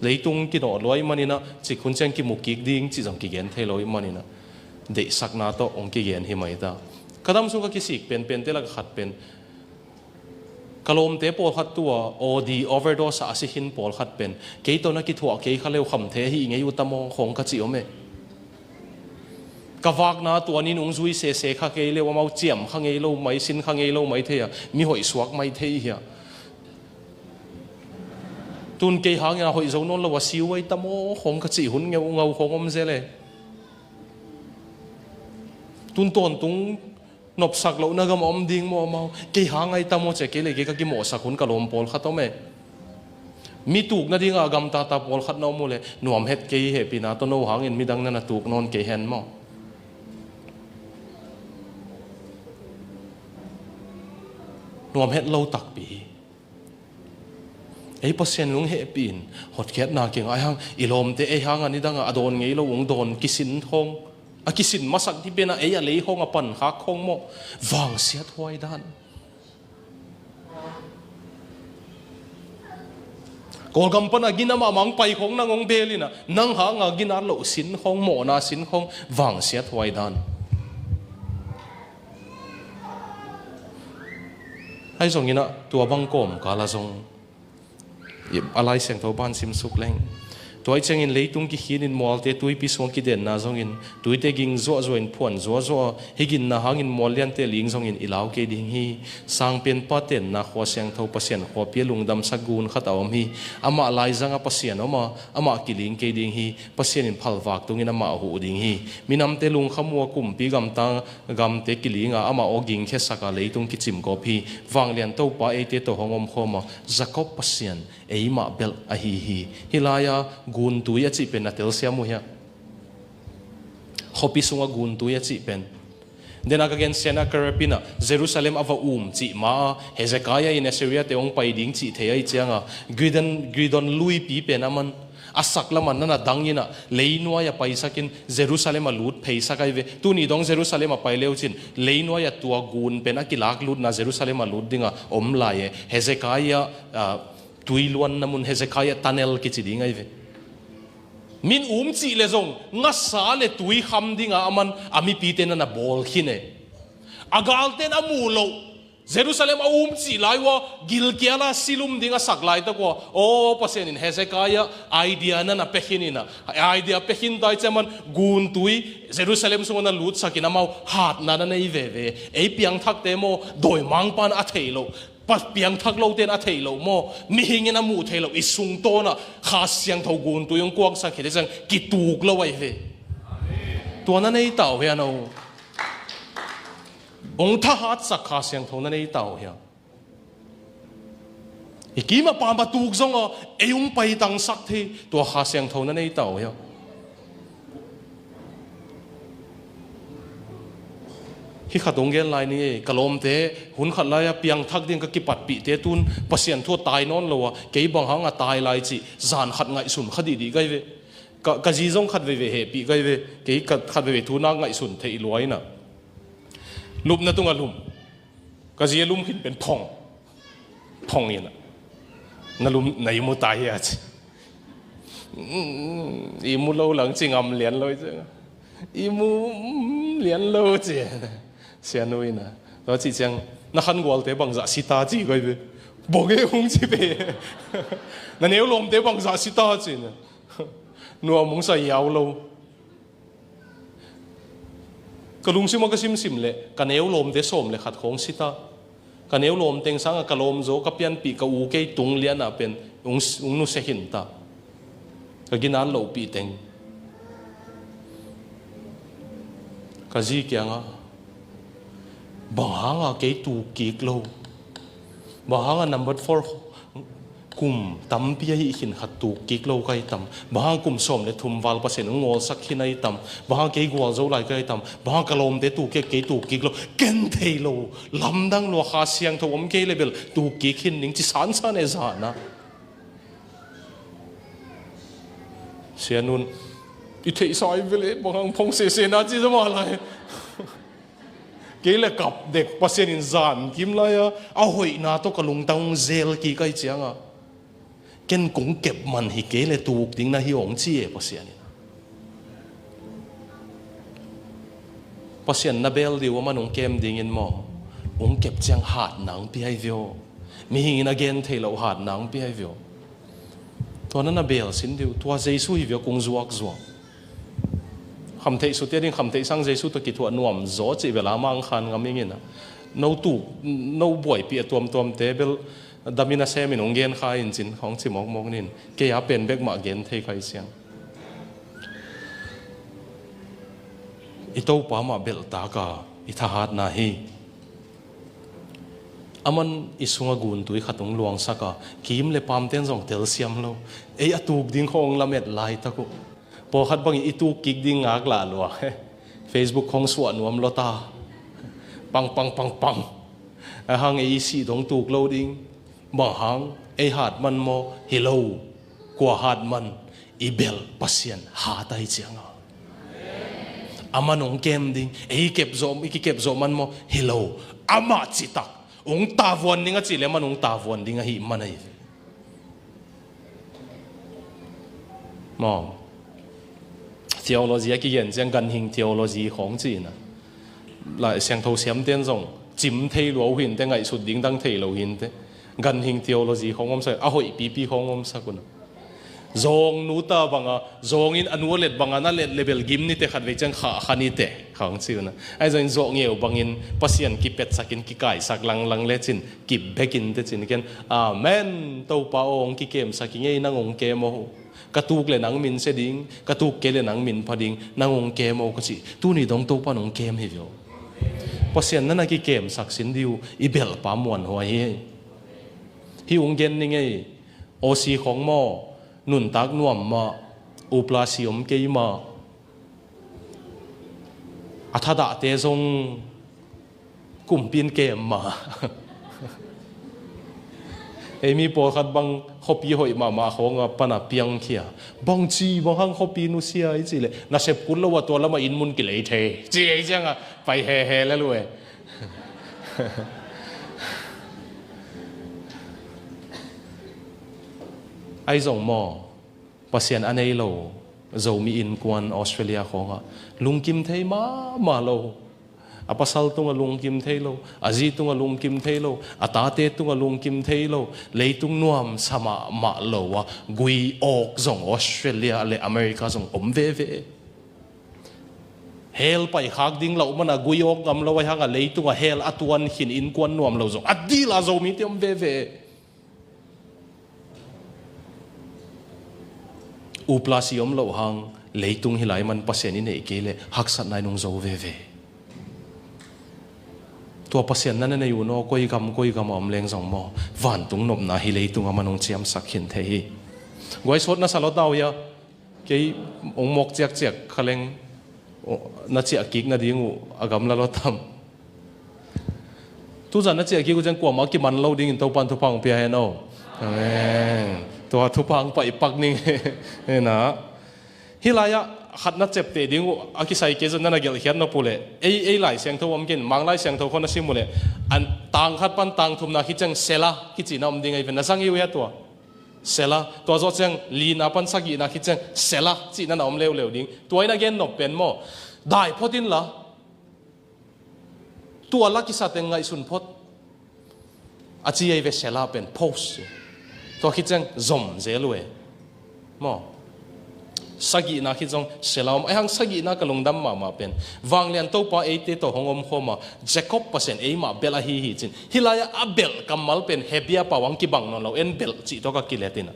Leitung kinawh lua ahih manin a, cik hun ciang kimu kik ding cih zong kigen thei lo ahih manin a, deihsakna tawh hong kigen hi mai ta. Ka dam sung ka kisik penpente lakah khat pen, ka lawmte pawlkhat tu a O D, overdose a a si khin pawlkhat pen, kei tawh na kithuah kei kha leh kham thei hi ngei uh tam aw khawng ka cih om e. Ka vakna tua ni-in hong zui sese kha kei leh amau ciam kha ngei lo mai, sin kha ngei lo mai thei a, mi hoih suak mai thei hi a. Tun kei hangin a hoih zo nawn lo a si uh ei tam aw khawng ka cih hun ngeungau khawng om zel e. Tun tawntung nopsak lohna gam a om ding maw amau, kei hang ei tam aw ci a, kei leh kei ka kimawhsak hun ka lawm pawlkhat om e. Mi tuk nadingah a gamtata pawlkhat na om uh leh nuam het kei, hehpihna tawh no hangin midang na na tuk nawn kei hen maw. Nuam het lo takpi hi. Ei Pasian in hong hehpih in, hotkhiatna kingai hang, i lawmte ei hangah nidangah a dawn ngei lo hong dawn kisin khawng, a kisin masak ni pen a ei a lei khawng a pan khak khawng maw, vangsiat huai dan. Kawlgam pan a gina mahmah hong pai khawng nang hong bel in a, nang hangah ginat loh sin khawng, mawhna sin khawng, vangsiat huai dan. Ahi zongin a, tua bang kawmkal ah zong a Lai Siangtho pan sim suk leng, tua ahih ciangin leitung kikhinin mualte tuipi sungah kidenna zongin, tuite ging zuahzuah in phuan zuahzuah a, hih ginna hangin mual liante ling zongin i lau kei ding hi. Sangpianpa tenna khua siangtho, Pasian khuapi a lungdamsak gun khat a om hi. Amah laizangah Pasian om a, amah kiling kei ding hi. Pasian in phalvak tungin amah huh ding hi. Minamte lungkham uh a, kumpi gamtang gamte kiling a, amah aw gingkhiasak a, leitung kicimgawp hi. Vanglian Topa eite tawh hong omkhawm a, Jakob Pasian eimah belh ahi hi. Hih lai-a guntui a cih pen na telsiam uh hiam? Khuapi sungah guntui a cih pen, den a ka gen Sennacherib in a Jerusalem a va um cih ma a, Hezekiah in Assyria-te hong pai ding cih thei ahih ciangin a, Gideon, Gideon luipi pen a man a sak lamah na na dang in a, leinuai ah paisakin Jerusalem ah lut pheisak ahi ve. Tuni dong Jerusalem ah pai le uh cin, leinuai ah tua gun pen a kilak lutna Jerusalem ah lut ding a om lai e. Hezekiah, ah, tui luanna mun, Hezekiah tunnel kici ding ahi ve. Min um cih le zong ngasa le tui kham ding a, a man a mipite na na bawl khin e. A galten a muh loh, Jerusalem a um cih lai uh a, gilkial a silum ding a sak laitak uh a, aw, Pasian in Hezekiah idea na na pia khin in a, idea pia khin ta ahih ciangin a man guntui Jerusalem sungah na lutsak in amau hatna na nei veve. Ei piangthakte maw, dawimangpa'n a theih loh, pa, piangthak lote'n a theih loh maw, mihing in a muh theih loh i sungtawn ah Kha Siangtho guntui hong kuangsak khit ciang kituk lo ahi ve. Tua na nei ta uh hiam aw? Hong thahatsak Kha Siangtho na nei ta uh hiam? I kim a pam a tuk zong a, ei hong paitangsak thei tua Kha Siangtho na nei ta uh hiam? Hih khat hong gen lai ni e, ka lawmte, hun khat lai-a piangthak ding ka kipatpihte tun Pasian thu ah tai nawn lo a, kei bang hang a tai lai cih zan khat ngaihsun kha dihdih ka hi ve. Ka, ka zi zong khat veivei hehpih ka hi ve, kei ka khat veivei thu nak ngaihsun theih lua in a. Lupna tungah lum. Ka zi a lum khin pen phong. Phong in a. Na lum, na ihmu ta hia ci. Mm, ihmu lo lang ci ngam lian lo ci. Ihmu, mm, lian lo ci. Sianu in a. Tua cih ciang, Na khangualte bangzah si ta ci koi ve. Bawng e hong ci ve. Na neu lawmte bangzah si ta ci na. Nuam hong sa iau lo. Ka lungsim ah ka simsim leh ka neu lawmte sawm le khat khawng si ta. Ka neu lawm teng sangah ka lawm zaw ka pianpih ka u kei tung lianah pen hong, hong nusia khin ta. Ka ginat lohpih teng ka zi kiangah, bang hanga kei tuk kik lo? Bang hanga number four kum tampi ahi khin khat tuk kik lo ka hi tam? Bang hanga kum sawm le thum val Pasian hong ngawlsak khin ahi tam? Bang hanga kei gualzo lai ka hi tam? Bang hanga ka lawmte tuk kik, kei tuk kik lo? Ken thei lo, lamdang lua, Kha Siangtho om kei le bel tuk kik khin ding ci sansan e zana. Sianun, i theihsa i vele bang hang phong sesena ci zama lai. Kei le kap dek Pasian in zan kim lai-a a hoihna tawh ka lungtang hong zel kik ai cianga, ken kong kep man hi kei le tuk ding na hi hong ci e Pasian in. Pasian na bel diu a man hong kem dingin maw, hong kep ciang hatna hong pia hi vio. Mihing in a gen thei loh hatna hong pia hi vio. Tua na na bel sin diu, tua Jesu hi vio kong zuak zuak. Khamtheih sute ding, khamtheih sang Jesu tawh kithuah nuam zaw cih bela mang khan ngam ingin a. No tuk, no buaipih a tuamtuamte bel damin a semin hong gen kha in cin khawng ci mawkmawk nin. Kei a pen bek mah gen thei khai siang. I Topa mah belhtaka i thahatna hi. Aman i sunga guntui khat hong luangsaka, kim le pamten zong telsiam lo. Ei a tuk ding khawng lamet laitak uh. Pawlkhat bangin i tuk kik ding ngak lah lua. Facebook khawng suah nuam lota. Pang, pang, pang, pang. A hang ei i sih dong tuk lo ding. Bang hang ei hat man maw? Hi lo. Kua hat man? I belh Pasian hat ai cianga. Aman hong kem ding, ei kep zawh, i kikep zawh man maw? Hi lo. Amah citak hong tavuan ding a cih le aman hong tavuan ding ahi man ahi. Maw? Theology a kigen ciang ganhing theology khawng cihna. Lai Siangtho siamten zong cim thei lua uh hinte, ngaihsut ding dang thei lo hinte. Ganhing theology khawng omsak, a hoih pipi khawng omsak un. Zawng nu ta banga, zawngin a nu a let banga na let le bel gim nite, khat vei ciang khah kha nite khawng ci un. Ai zawngin zawh ngeu bangin Pasian kipetsakin kikaisak langlang lecin kip bekin tecin ken. Amen. Topa aw, hong kikemsak i ngei, nang hong kem aw. Ka tuk le nang min sia ding, ka tuk kei le nang min pha ding, nang hong kem aw ka cih. Tuni dong Topa in hong kem hi vio. Pasian na na kikemsak sin diu, i belhpa muanhuai hi. Hi hong gen ni ngei, Aussie khawng maw, nuntak nuam mah, upla si om kei mah. A thadahte zong kumpi in kem mah. Ei mi pawlkhat bang khuapi hoih mahmah khawnga pana piangkhia. Bangci bang hang khuapi nusia i cih leh, nasep kul lo a tua lamah inn mun kilei thei ci ei cianga pai hehe le lu e. Ai zong maw, Pasian a nei lo Zomi innkuan Australia khawngah lungkim thei mahmah lo. A pasal tungah lungkim thei lo, a zi tungah lungkim thei lo, a tate tungah lungkim thei lo, leitung nuamsa mahmah lo a gui awk zong Australia le America zong om veve. Hell paikhak ding loh mana gui awk ngam lo ai hanga leitungah hell a tuan khin innkuan nuam lo zong a dila Zomite om veve. Upla si om loh hang leitung hi lai man Pasian i neih kei leh haksatna in hong zo veve. Tua Pasian na na nei un aw, koi gam koi gam a om leng zong maw, vantung nopna hi leitung a man hong ciamsak khin thei hi. Guai sawt na sa lawt au ia. Kei hong mawk ciakciak kha leng na ciah kik nading uh a gamla lua tam. Tuzan na ciah kik uh ciang kuamah kiman lo dingin Topan thupha hong pia hen aw. Amen. Tua thupha hong paih pak ning. Hena. Hih lai-ah khat na ciapteh ding uh a kisai kei zong na na gelhkhiat nop uh leh, ei, ei Lai Siangtho om ken, Mang Lai Siangtho khawng na sim uh leh, an tang khat pan tang thumna khit ciang Sela kicihna om ding ahi ven, na zang hi uh hia tua. Sela, tua zawh ciang lina pan sagihna khit ciang Sela cihna na om leuleu ding. Tua in a gen nop pen maw, dai phot inla, tua la kisa teng ngaihsun phot. A ci ei ve, Selah pen post. Tua khit ciang zom zel uh e. Maw? Sagihna khit zong Selah om. Aihang sagihna ka lungdam mahmah pen vanglian Topa eite tawh hong omkhawm a, Jacob Pasian eimah belh ahi hi cin. Hih lai-ah a belh kammal pen Hebrew pau hong kibang nawn lo, en belh cih tawh ka kilet in a.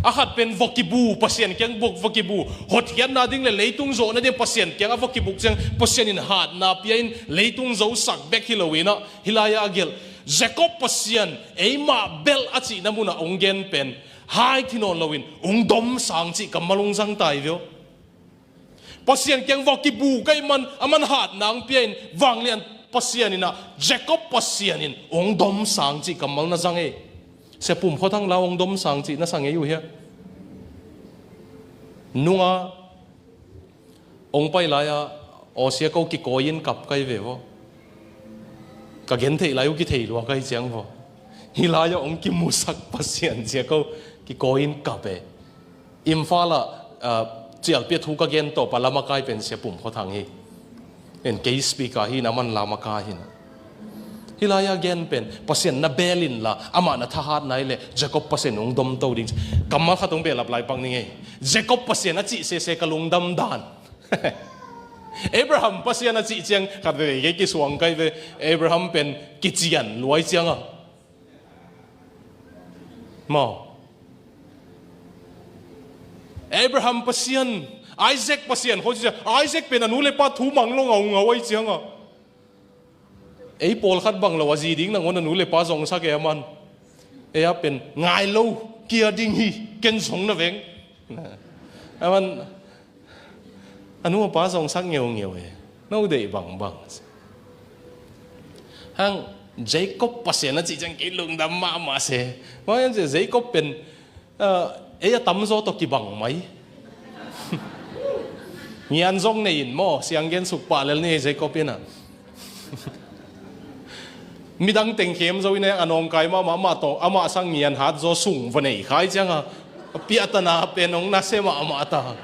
A khat pen va kibu, Pasian kiang va kibu, hotkhiatna ding le leitung zawhna ding Pasian kiang a va kibuk ciang, Pasian in hatna pia in leitung zosak bek hi lo in a, hih lai-ah a gelh Jacob Pasian eimah belh a cihna munah hong gen pen, hai thi nawn loin hong domsang cih kammal hong zang ta hi ve aw. Pasian kiang va kibu ka hih man, aman hatna hong pia in, vanglian Pasian in a, Jacob Pasian in hong domsang cih kammal na zang ei. Sia Pum Khua Thang la hong domsang cih na sa ngei uh hia? Nunga hong pai lai-ah, aw sia, ko kikawi in kap ka hi ve vaw. Ka gen theih lai uh kithei lua ka hi ciang vaw. Hih lai-ah hong kimusak Pasian sia, ko kikawi in kap e. Imphal ah, ah, cialpi a thu ka gen tawp a lamakai pen Sia Pum Khua Thang hi. En kei speaker hi na, aman lamakai hi na. Hih lai-ah gen pen Pasian na belh inla, amah na thahatna hi leh Jacob Pasian hong domto ding. Kammal khat hong behlap lai pak ning ei. Jacob Pasian a cih sese ka lungdam dan. Abraham Pasian a cih ciang khat veve kei kisuang ka hi ve. Abraham pen kician luai ciang a. Maw? Abraham Pasian, Isaac Pasian, khawng ci ciang, Isaac pen a nu le pa thu mang lo ngaungau ahi ciang a. Ei pawlkhat bang lo a zi ding nangawn a nu le pa zongsak e aman. Ei a pen ngai lo, kia ding hi, ken zong na veng. Aman, a nu a pa zongsak ngeungeu e. No deih bangbang. Hang Jacob Pasian a cih ciang kei lungdam mahmah se. Mah hiam cih Jacob pen, ah, ei a tamzaw tawh kibang mai. Ngian zong nei in maw, siang gen suk pah lel ni ei Jacob in a. Midang teng khem zo in a, a nawngkai mahmah, amah tawh, amah sang ngian hat zaw sung va nei khai ciang a. A piahtana pen hong nasia mahmah ta.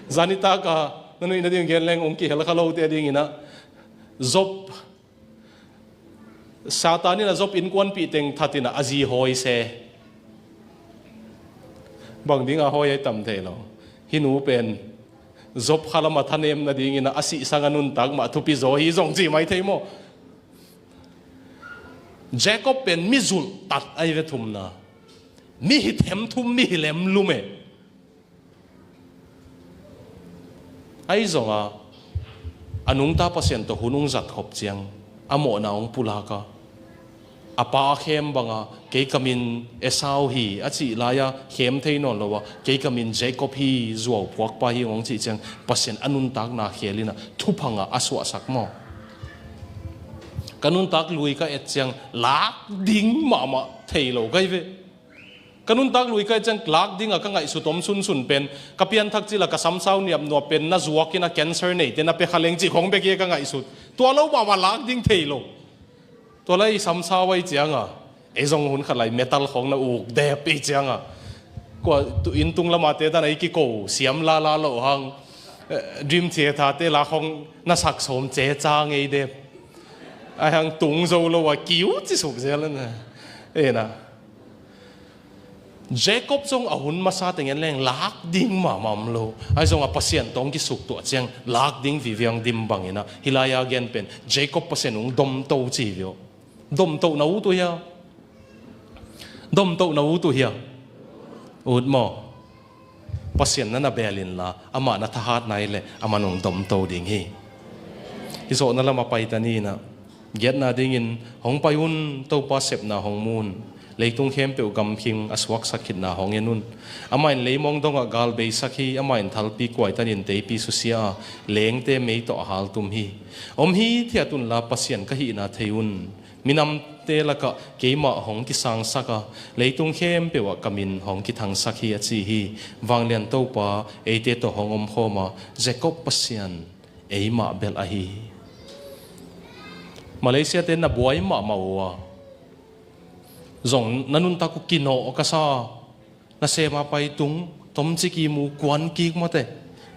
Zanitak a, na nuih nading gen leng hong kihel kha lote ding in a. Job, Satan in a Job innkuanpih teng that in a, a zi hawi se. Bang ding a hawi ahi tam thei lo. Hih nu pen Job khalam a thanem nading in a, a sih sang a nuntak mah thupi zaw hi zong ci mai thei maw? Jacob pen mi zulhtat ahi ve, thumna. Mi hi themthum, mi hi lemlum e. Ahi zong a, a nungta Pasian tawh hun hong zat khop ciang, a mawhna hong pulak a, a pa a khem bang a, kei ka min Esau hi a cih lai a, khem thei nawn lo a, kei ka min Jacob hi, zuau phuakpa hi hong cih ciang, Pasian a nuntakna khel in a, thuphang a a suahsak maw? Ka nuntak lui ka et ciang, lak ding mahmah thei lo ka hi ve. Ka nuntak lui ka et ciang lak ding a ka ngaihsut om sunsun pen, ka pianthak cil a ka samsau niapnuap pen na zuak in a cancer neite na pia kha leng cih khawng bek hi ka ngaihsut. Tua lo mahmah lak ding thei lo. Tua lai samsau ahi ciang a, ei zong hun khat lai metal khawng na uk dep ahi ciang a, kua tu inn tung lam a te dan a i kiko siam lala lo hang, eh, Dream Theatre te la khawng na sak sawm ce ca ngei dep. Ahi hang tung zo lo a kiu ci suk zel na. E na. Jacob zong a hun masa teng en leng lak ding mahmah om lo. Ahi zong a Pasian tawh hong kisuk tuah ciang lak ding viviang dim bang in a, hih lai a gen pen Jacob Pasian hong domto ci hi viau. Domtoh na ut uh hia? Domtoh na ut uh hia? Ut maw? Pasian na na beel inla, amah na thahatna hi leh, aman hong domto ding hi. Hih zawhna lam a pai ta ni in a, giatna dingin, hong pai un, Topa sepna hong mu un. Leitung khempeuh gamkhing a suaksak khitna hong en un. Amah in leimong dongah gal beisak hi, amah in thalpi kuaitanin teipi susia a, leengte mei tawh a haltum hi. Om hithiat unla Pasian ka hihna thei un. Minamte lakah keimah hong kisangsak a, leitung khempeuh ah ka min hong kithangsak hi a ci hi. Vanglian Topa eite tawh hong omkhawm a, Jacob Pasian eimah belh ahi hi. Malaysia te na buai mahmah uh a, zong na nuntak uh kinawh ka sa. Nasem a pai tung, tomcik i mu, kuan kik mawte.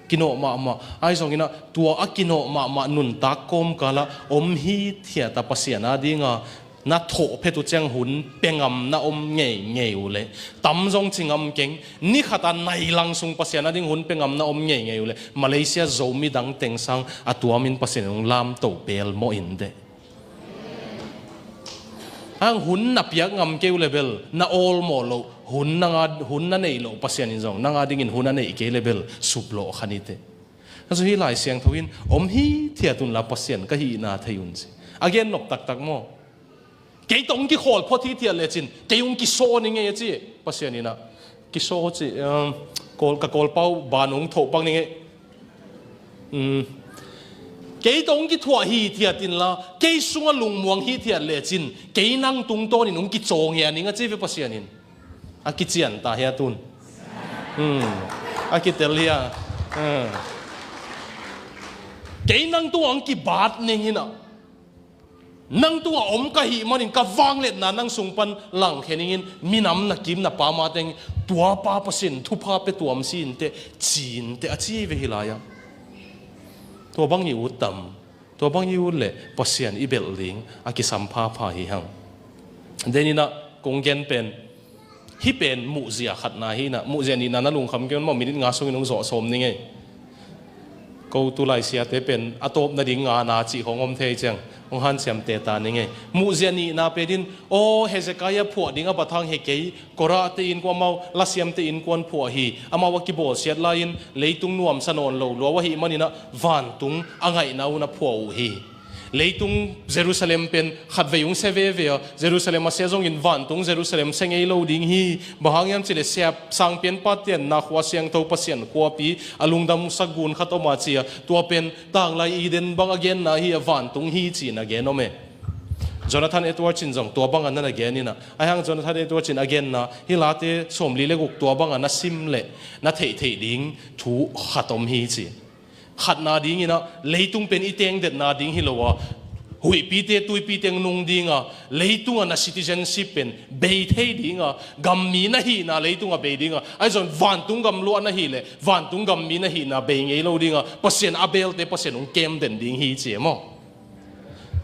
Kinawh mahmah. Ahi zongin a, tua a kinawh mahmah nuntak kawmkal ah om hithiat a Pasian a dinga Na thawh phet uh ciang hun pia ngam na om ngeingei uh leh, tam zong ci ngam keng, ni khat a nai lang sung Pasian a ding hun pia ngam na om ngeingei uh leh, Malaysia Zomi dang teng sang a tuamin Pasian in hong lamto pelmawh in teh. Ang hun na piak ngam kei uh leh bel na awlmawh loh, hun nang a, hun na neih loh Pasian in zong nang a dingin hun a neih kei leh bel suplawh kha ni teh. Ahi zong hih Lai Siangtho in om hithiat unla Pasian ka hihna thei un ci. A gen nop taktak maw? Kei tawh hong kikhawl phot hithiat lecin kei hong kisaw ni ngei a ci. Pasian in ah kisaw ci, um, kawl, ka kawlpau ban hong thoh pak ni ngei. Um, kei tawh hong kithuah hithiat inla kei sungah lungmuang hithiat lecin kei nang tungtawnin hong kicaw ngia ning a ci ve Pasian in. A kician ta hia tun? Hmm. A kitel hia? Hmm. Kei nang tungah hong kibat ning in ah, nang tungah om ka hih manin ka vangliatna nang sung pan langkhia ning in, minam na kim na pam a teng tua pa Pasian thupha pia tuam si in teh, ci in teh a ci ve hih lai-ah. Tua bang i ut tam? Tua bang i ut leh Pasian i belh ding a kisam phapha hi hang. Deninah kong gen pen, hih pen muhzia khatna hinah, muhzia nihna na lungkham kei un maw, minit nga sungin hong zawh sawm ni ngei. Ko tu lai siate pen a tawp nading ngana cih khong om thei ciang hong hanciamte ta ni ngei. Muhzia nihna pen in, aw, Hezekiah phuah ding a bathang he kei, Korahte innkuan, amau lasiamte innkuan phuah hi. Amau a kibawlsiat lai-in leitung nuamsa nawn lo lua ahih maninah vantung a ngaihna un a phuah uh hi. Leitung Jerusalem pen khatvei hong sia veve a, Jerusalem a sia zongin vantung Jerusalem sia ngei lo ding hi. Bang hang hiam cihleh sia, sangpianpate na khua siangtho Pasian khuapi a lungdamsak gun khat om a ci a, tua pen tanglai Eden bang a genna hi a, vantung hi ci-in a gen om e. Jonathan Edwards in zong tua bangah na na gen inah, ahi hang Jonathan Edwards in a genna hih Late sawmli le guk tua bangah na sim leh na theihtheih ding thu khat om hi ci. Khatna dinginah leitung pen i tengdetna ding hi lo a, huihpite tuipite nung dinga, leitungah na citizenship pen bei thei dinga, gammi na hihna leitungah bei dinga, ahi zong vantung gam luah na hih leh vantung gammi na hihna bei ngei lo dinga, Pasian a belte Pasian hong kem den ding hi ci e maw?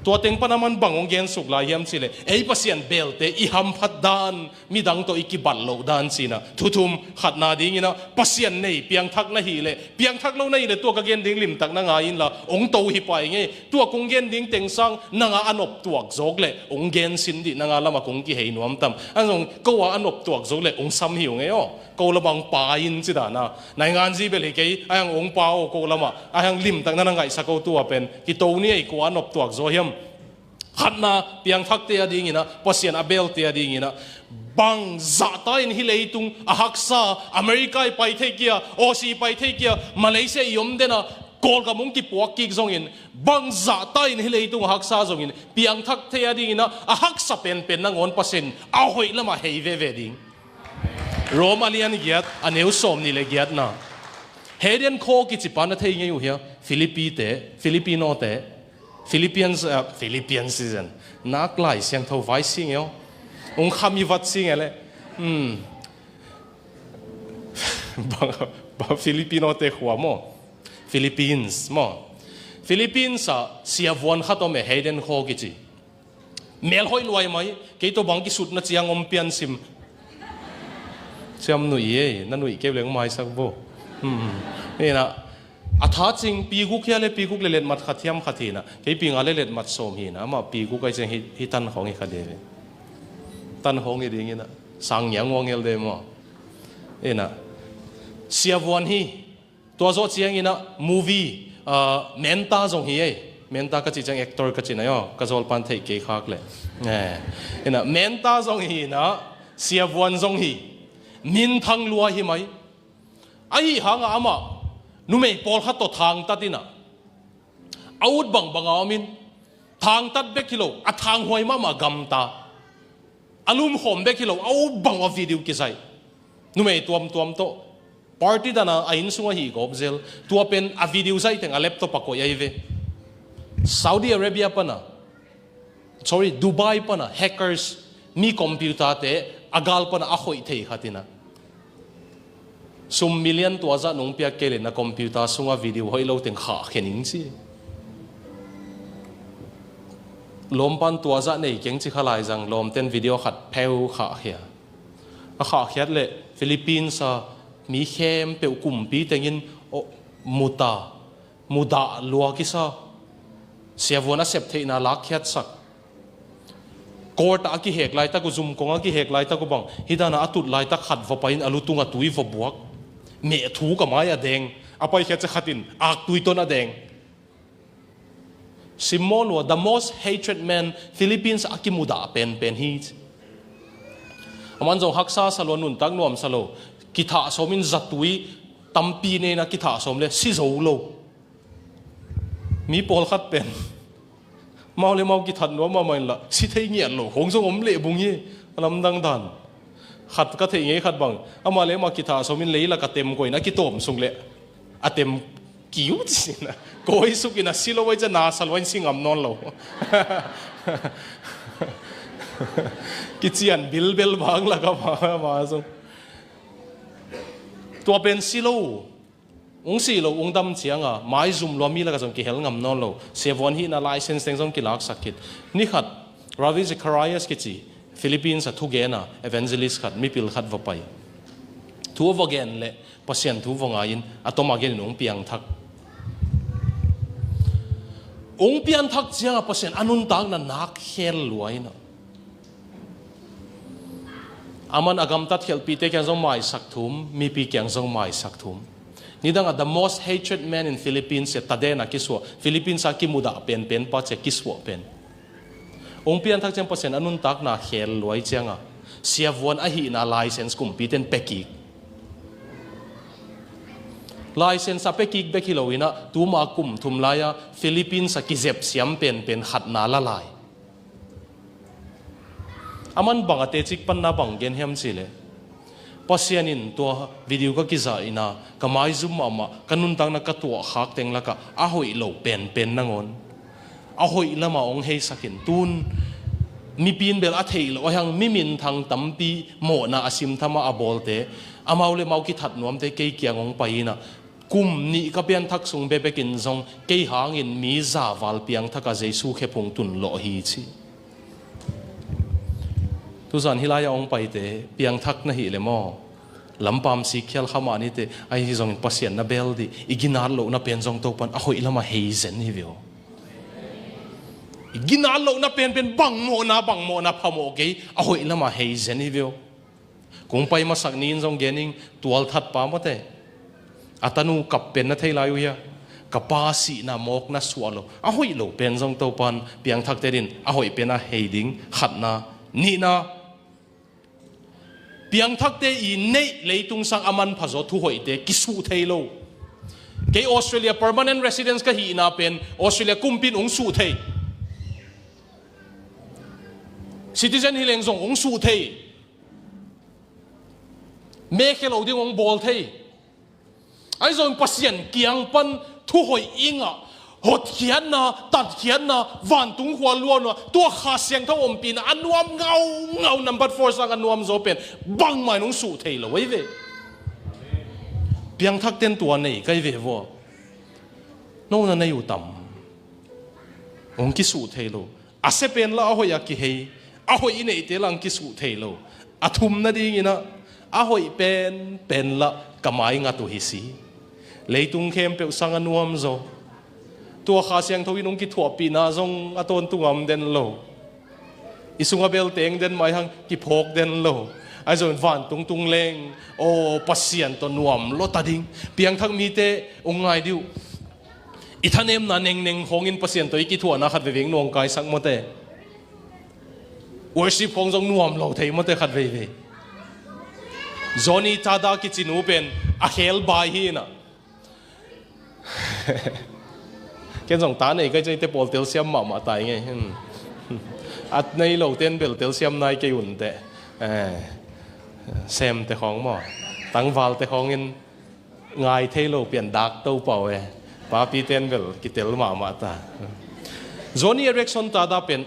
Tua teng pan a man bang hong gensuk lai hiam cihleh, ei Pasian belte i hamphat dan, midang tawh i kibat loh dan cinah thu thum. Khatna dinginah Pasian nei piangthak na hih leh, piangthak lo na hih leh tua ka gen ding limtak na ngai inla hong to hi pai ngei. Tua kong gen ding teng sang nanga a noptuak zawk leh hong gensin dih, nanga lamah kong kihei nuam tam? An zong ko a a noptuak zawk leh hong sam hi uh ngei aw. Ko lamah hong pa in ci dana, nainganzi bel hi kei, ahi hang hong pa aw ko lamah, ahi hang limtak na na ngaihsak aw. Tua pen kito ni ei, ko a noptuak zaw hiam? Khatna, piangthakte a dinginah, Pasian a belte a dinginah, bang zahta in hih leitung a haksa, America i pai thei kia, Aussie i pai thei kia, Malaysia i om dena, Kawlgam hong kipuak kik zongin, bang zahta in hih leitung a haksa zongin, piangthakte a dinginah a haksa penpen nangawn Pasian a hoih lamah hei veve ding. Rom a lian giat, a neu sawm nih le giatna. Hayden Kho kici pa na thei ngei uh hia? Philippi te, Filipino te, Philippians, ah, Philippians season. Nak Lai Siangtho vai sing e aw. Ung kham i vat sing e le. Hmm. Bang, bang Filipino te khua maw? Philippines maw? Philippines ah siavuan khat om e, Hayden Kho kici. Mel hoih luai mai, kei tawh bang kisutna ciang om pian sim. Ciam nuih ei, na nuih keu leng maisak bo. Hmm. Hinah, a tha cing, pi guk hia le pi guk le letmat khat hiam khat hinah, kei pi nga le letmat sawm hinah, amah pi guk ai ciang hi, hi tan khawng hi kha de ve. Tan khawng hi dinginah, sang ngiang uang el de maw? Hinah, siavuan hi. Tua zawh cianginah movie, ah, Menta zong hi ei. Menta ka cih ciang actor ka cih nai aw, ka zawlpan theih kei khak leh. Eh, inah Menta zong hi inah, siavuan zong hi. Minthang lua hi mai. Ahi hangah amah numei pawlkhat tawh thangtat inah, a ut bangbang a om in, thangtat bek hi lo, a thanghuai mahmah gamta. A lumkhawm bek hi lo, a ut bang a video kizaih. Numei tuamtuam tawh. Party dana a inn sungah hih gawp zel. Tua pen a video zaih teng a laptop a koih ahi ve. Saudi Arabia pana, sorry, Dubai pana hackers, mi computer te a gal pana a khoih thei khat inah, sum million tua zah nong piak kei le na computer sungah video hoih lo teng khahkhia ning ci. Lawmpan tua zah nei keng ci kha lai zang, lawmten video khat pheu khahkhia. A khahkhiat leh Philippines a mi khempeuh kumpi tengin, oh, muta, mudah lua kisa. Siavuan a sep theihna lakkhiatsak. Court ah a kihek laitak uh, zumkong a kihek laitak uh bang, hih dan a a tut laitak khat va pai in a lutung a tui va buak. Meh thu ka mai a deng. A paikhiat ciang khat in aktui tawh a deng. Simmawh lua, the most hatred man, Philippines a kimudah penpen hi. Aman zong haksa sa lua, nuntak nuam sa lo. Kithah sawm in zatui tampi nei in a kithah sawm leh si zo lo. Mi pawlkhat pen mau le mau kithat nuam mahmah in la, si thei ngiat lo khong zong om leh bung hi, a lamdang dan. Khat ka theih ngei khat bang, amah le amah kithah sawm in lei lak a tem koih in a kitawm suk leh a tem kiu ci sin a, kawi suk in a si lo ai ciang na sa lua in si ngam nawn lo. Kician bilbel bang lak a ma, ma zong. Tua pen si lo. Ung si lo, ung dam ciang a maizum lua mi lak ah zong kihel ngam nawn lo. Siavuan hihna license teng zong kilaksak khit. Ni khat, Ravi Zacharias kici, Philippines a thugen a evangelist khat, mipil khat va pai. Thu a va gen leh Pasian thu va ngai in, a tom a gen in ung piangthak. Ung piangthak ciang a Pasian a nuntakna nak khel lua in a. Aman a gamtat khelhpihte kiang zong maisak thum, mipi kiang zong maisak thum. Nidang a the most hatred man in Philippines ci a, taden a kisuah, Philippines a kimudah penpen pa ci a kisuah pen. Ung piangthak ciang Pasian a nuntakna khel lua ciang a, siavuan ahihna license kumpite'n pia kik. License a pia kik bek hi lo in a, tuma kum thum lai a Philippines a kizep siam penpen khatna la lai. Aman bang a teci panna bang gen hiam cih leh, Pasian in tua video ka kizah in a, ka maizum mahmah, ka nuntakna ka tuahkhak teng lak ah a hoih lo penpen nangawn a hoih lam ah hong heisak in, tun mipi in bel a theih loh ahih hang mi minthang tampi mawhna a simtham a a bawlte, amau le mau kithat nuamte kei kiang hong pai in a, kum nih ka pianthak sung bekbek in zong kei hangin mi za val piangthak a Jesu khephung tun lawh hi ci. Tuzan hih lai a hong paite piangthak na hih leh maw, lampam sikkhial kha mah nite, ahi zongin Pasian na bel dih, i ginat lohna pen zong Topa'n a hoih lam ah hei zen hi ve aw. I ginat lohna penpen bang mawhna, bang mawhna phamawh kei, a hoih lam ah hei zen hi ve aw. Kong pai masak ni in zong gen ing, tualthat pa mawte, a tanu kap pen na thei lai uh hia? Ka pa sihna mawk na suah lo, a hoih lo pen zong Topa'n piangthakte adingin a hoih pen a hei ding, khatna. Nihna, piangthakte i neih leitung sang a manpha zaw thuhoihte kisuh thei lo. Kei Australia permanent residence ka hihna pen Australia kumpi in hong suh thei. Citizen hi leng zong hong suh thei. Mekhia lo ding hong bawl thei. Ahi zongin Pasian kiang pan thuhoih i ngah, hotkhiatna, tatkhiatna, vantung khua luanna, tua Kha Siangtho ompihna a nuam ngaungau, number four sang a nuam zaw pen bangmah in hong suh thei lo ahi ve. Piangthakte'n tua nei ka hi ve vua. No na nei uh tam? Hong kisuh thei lo. A sia pen lah a hoih a kihei, a hoih i neihte lah hong kisuh thei lo. A thum nadingin ah, a hoih penpen lah ka mai ngat uh hi si. Leitung khempeuh sang a nuam zaw. Tua Kha Siangtho in hong kithuahpihna zong a tawntung a om den lo. I sung a belte hong den mah hang kiphawk den lo. Ahi zongin vantung tung leng, aw, Pasian tawh nuam lua ta ding. Piangthak mite hong ngai dih uh. I thanemna nengneng khawngin Pasian tawh i kithuahna khat veivei hong nawngkaisak mawte. Worship khawng zong nuam lo thei mawte khat veivei. Johnny Tada kici nu pen a khel bai hi in ah. Ken zong ta nei ka hih ciang eite pawl telsiam mahmah ta ing ei. Hmm. A nei lote'n bel telsiam nai kei un teh. Eh, semte khawng maw, tangvalte khawngin ngai thei lo pian dak to pau e. Papite'n bel kitel mahmah ta. Johnny Erickson Tada pen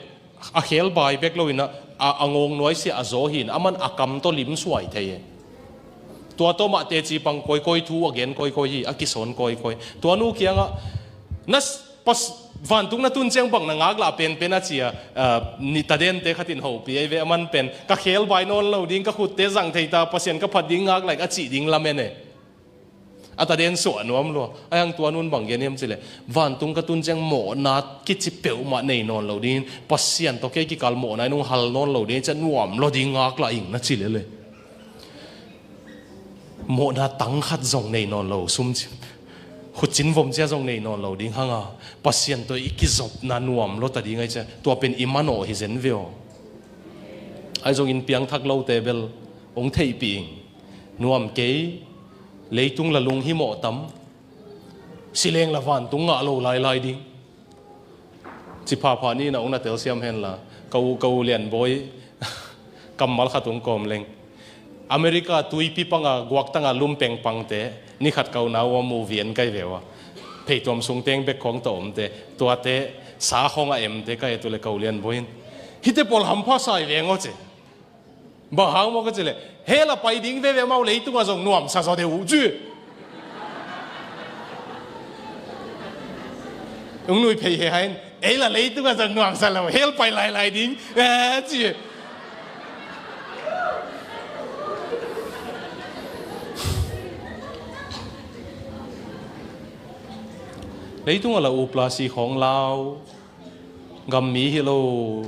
a khel bai bek lo in ah, a, a ngawng nuai sia a zaw hi in, aman a kam tawh lim suai thei e. Tua tawh mah teci pang kawikawi, thu a gen kawikawi hi, a kisawn kawikawi. Tua nu kiangah na s-, pas-, Vantung na tun ciang bang na ngaklah penpen a ci a, ah, ni tadente khatin hopih ei ve, a man pen ka khel bai nawn lo ding, ka khutte zang thei ta, Pasian ka phat ding ngaklah a cih ding lamen e. A taden suah nuam lua. A hang tua nun bang gen hiam cileh, vantung ka tun ciang mawhna kici peuhmah nei nawn lo dingin, Pasian tawh kei kikal mawhna in hong hal nawn lo ding, cia nuam lo ding ngaklah ing na ci lele. Mawhna tang khat zong nei nawn lo, sum ci, khutcin vom cia zong nei nawn lo ding hanga, Pasian tawh i kizopna nuam lo ta ding ai cia, tua pen i manawh hi zen ve aw. Ai zongin piangthak lote bel hong theihpih ing. Nuam kei, leitung la lunghimawh tam, sileng la vantung ngah lo lailai ding. Ci phapha ni na ung na telsiam henla, ka u, ka u Lianbawi kammal khat ung kawm leng. America tuipi panga guaktanga lumpeng pangte, nikhat ka u nau a mu vian kai veu a. Pheituam sungteng bek khawng tawh omte, tuate sa khawng a emte ka et uh le ka u Lianbawi in, hihte pawl hampha sai veng aw ci. Bang hang maw ka cileh, hell a pai ding veve mau, leitungah zong nuamsa zaw deuh uh ci. Ung nui phei he hain, ei la leitungah zong nuamsa lo, hell pai lailai ding, eh, ci. Leitungah la upla si khawng lau. Gammi hi lo,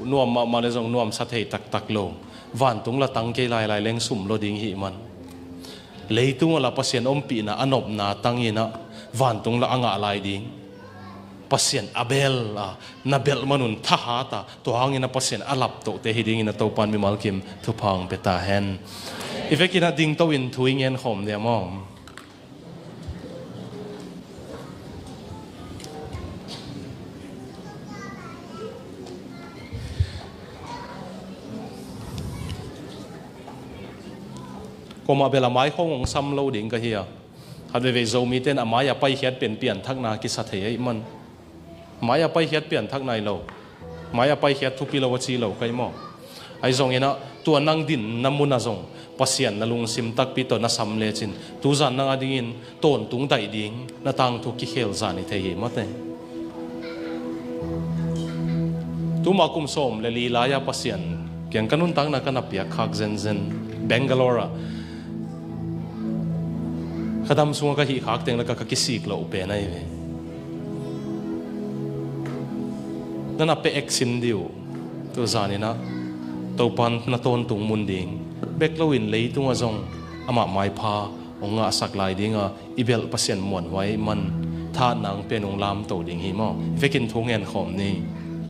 nuam mahmah le zong nuamsa thei taktak lo. Vantung la tang kei lailai leng sum lo ding hi man. Leitung a la Pasian ompihna a nopna tangin ah vantung la a ngah lai ding. Pasian a bel a, na belh manun thahat a, tua hangin a Pasian a laptohte hi dingin a Topan mimal kim thupha hong pia ta hen. I vekin ah dingto in thu i ngen khawm dia maw? Kuamah bel a mai khawng hong sam lo ding ka hi a. Khat veivei Zomite in a mai a paikhiat pen pianthakna kisa thei ahih man. Mai a paikhiat pianthak nai lo. Mai a paikhiat thupi lo a ci lo kai maw? Ahi zongin ah tua nang dinna munah zong Pasian na lungsim takpi tawh na sam lecin tuzan nang a dingin tawntung daih ding na tangthu kikhel zan hi thei hi mawte. Tuma kum sawm le li lai-a Pasian kiang ka nuntakna ka na piak khak zenzen Bangalore ah ka dam sungah ka hih khak teng le ka, ka kisik loh pen ahi ve. Na na pe eksin dih uh. Tuzanin ah Topan na tawntung mun ding bek loin leitungah zong amah maipha hong ngahsak lai dinga i belh Pasian muanhuai man thahatna hong pen hong lamto ding hi maw? Vekin thu ngen khawm ni.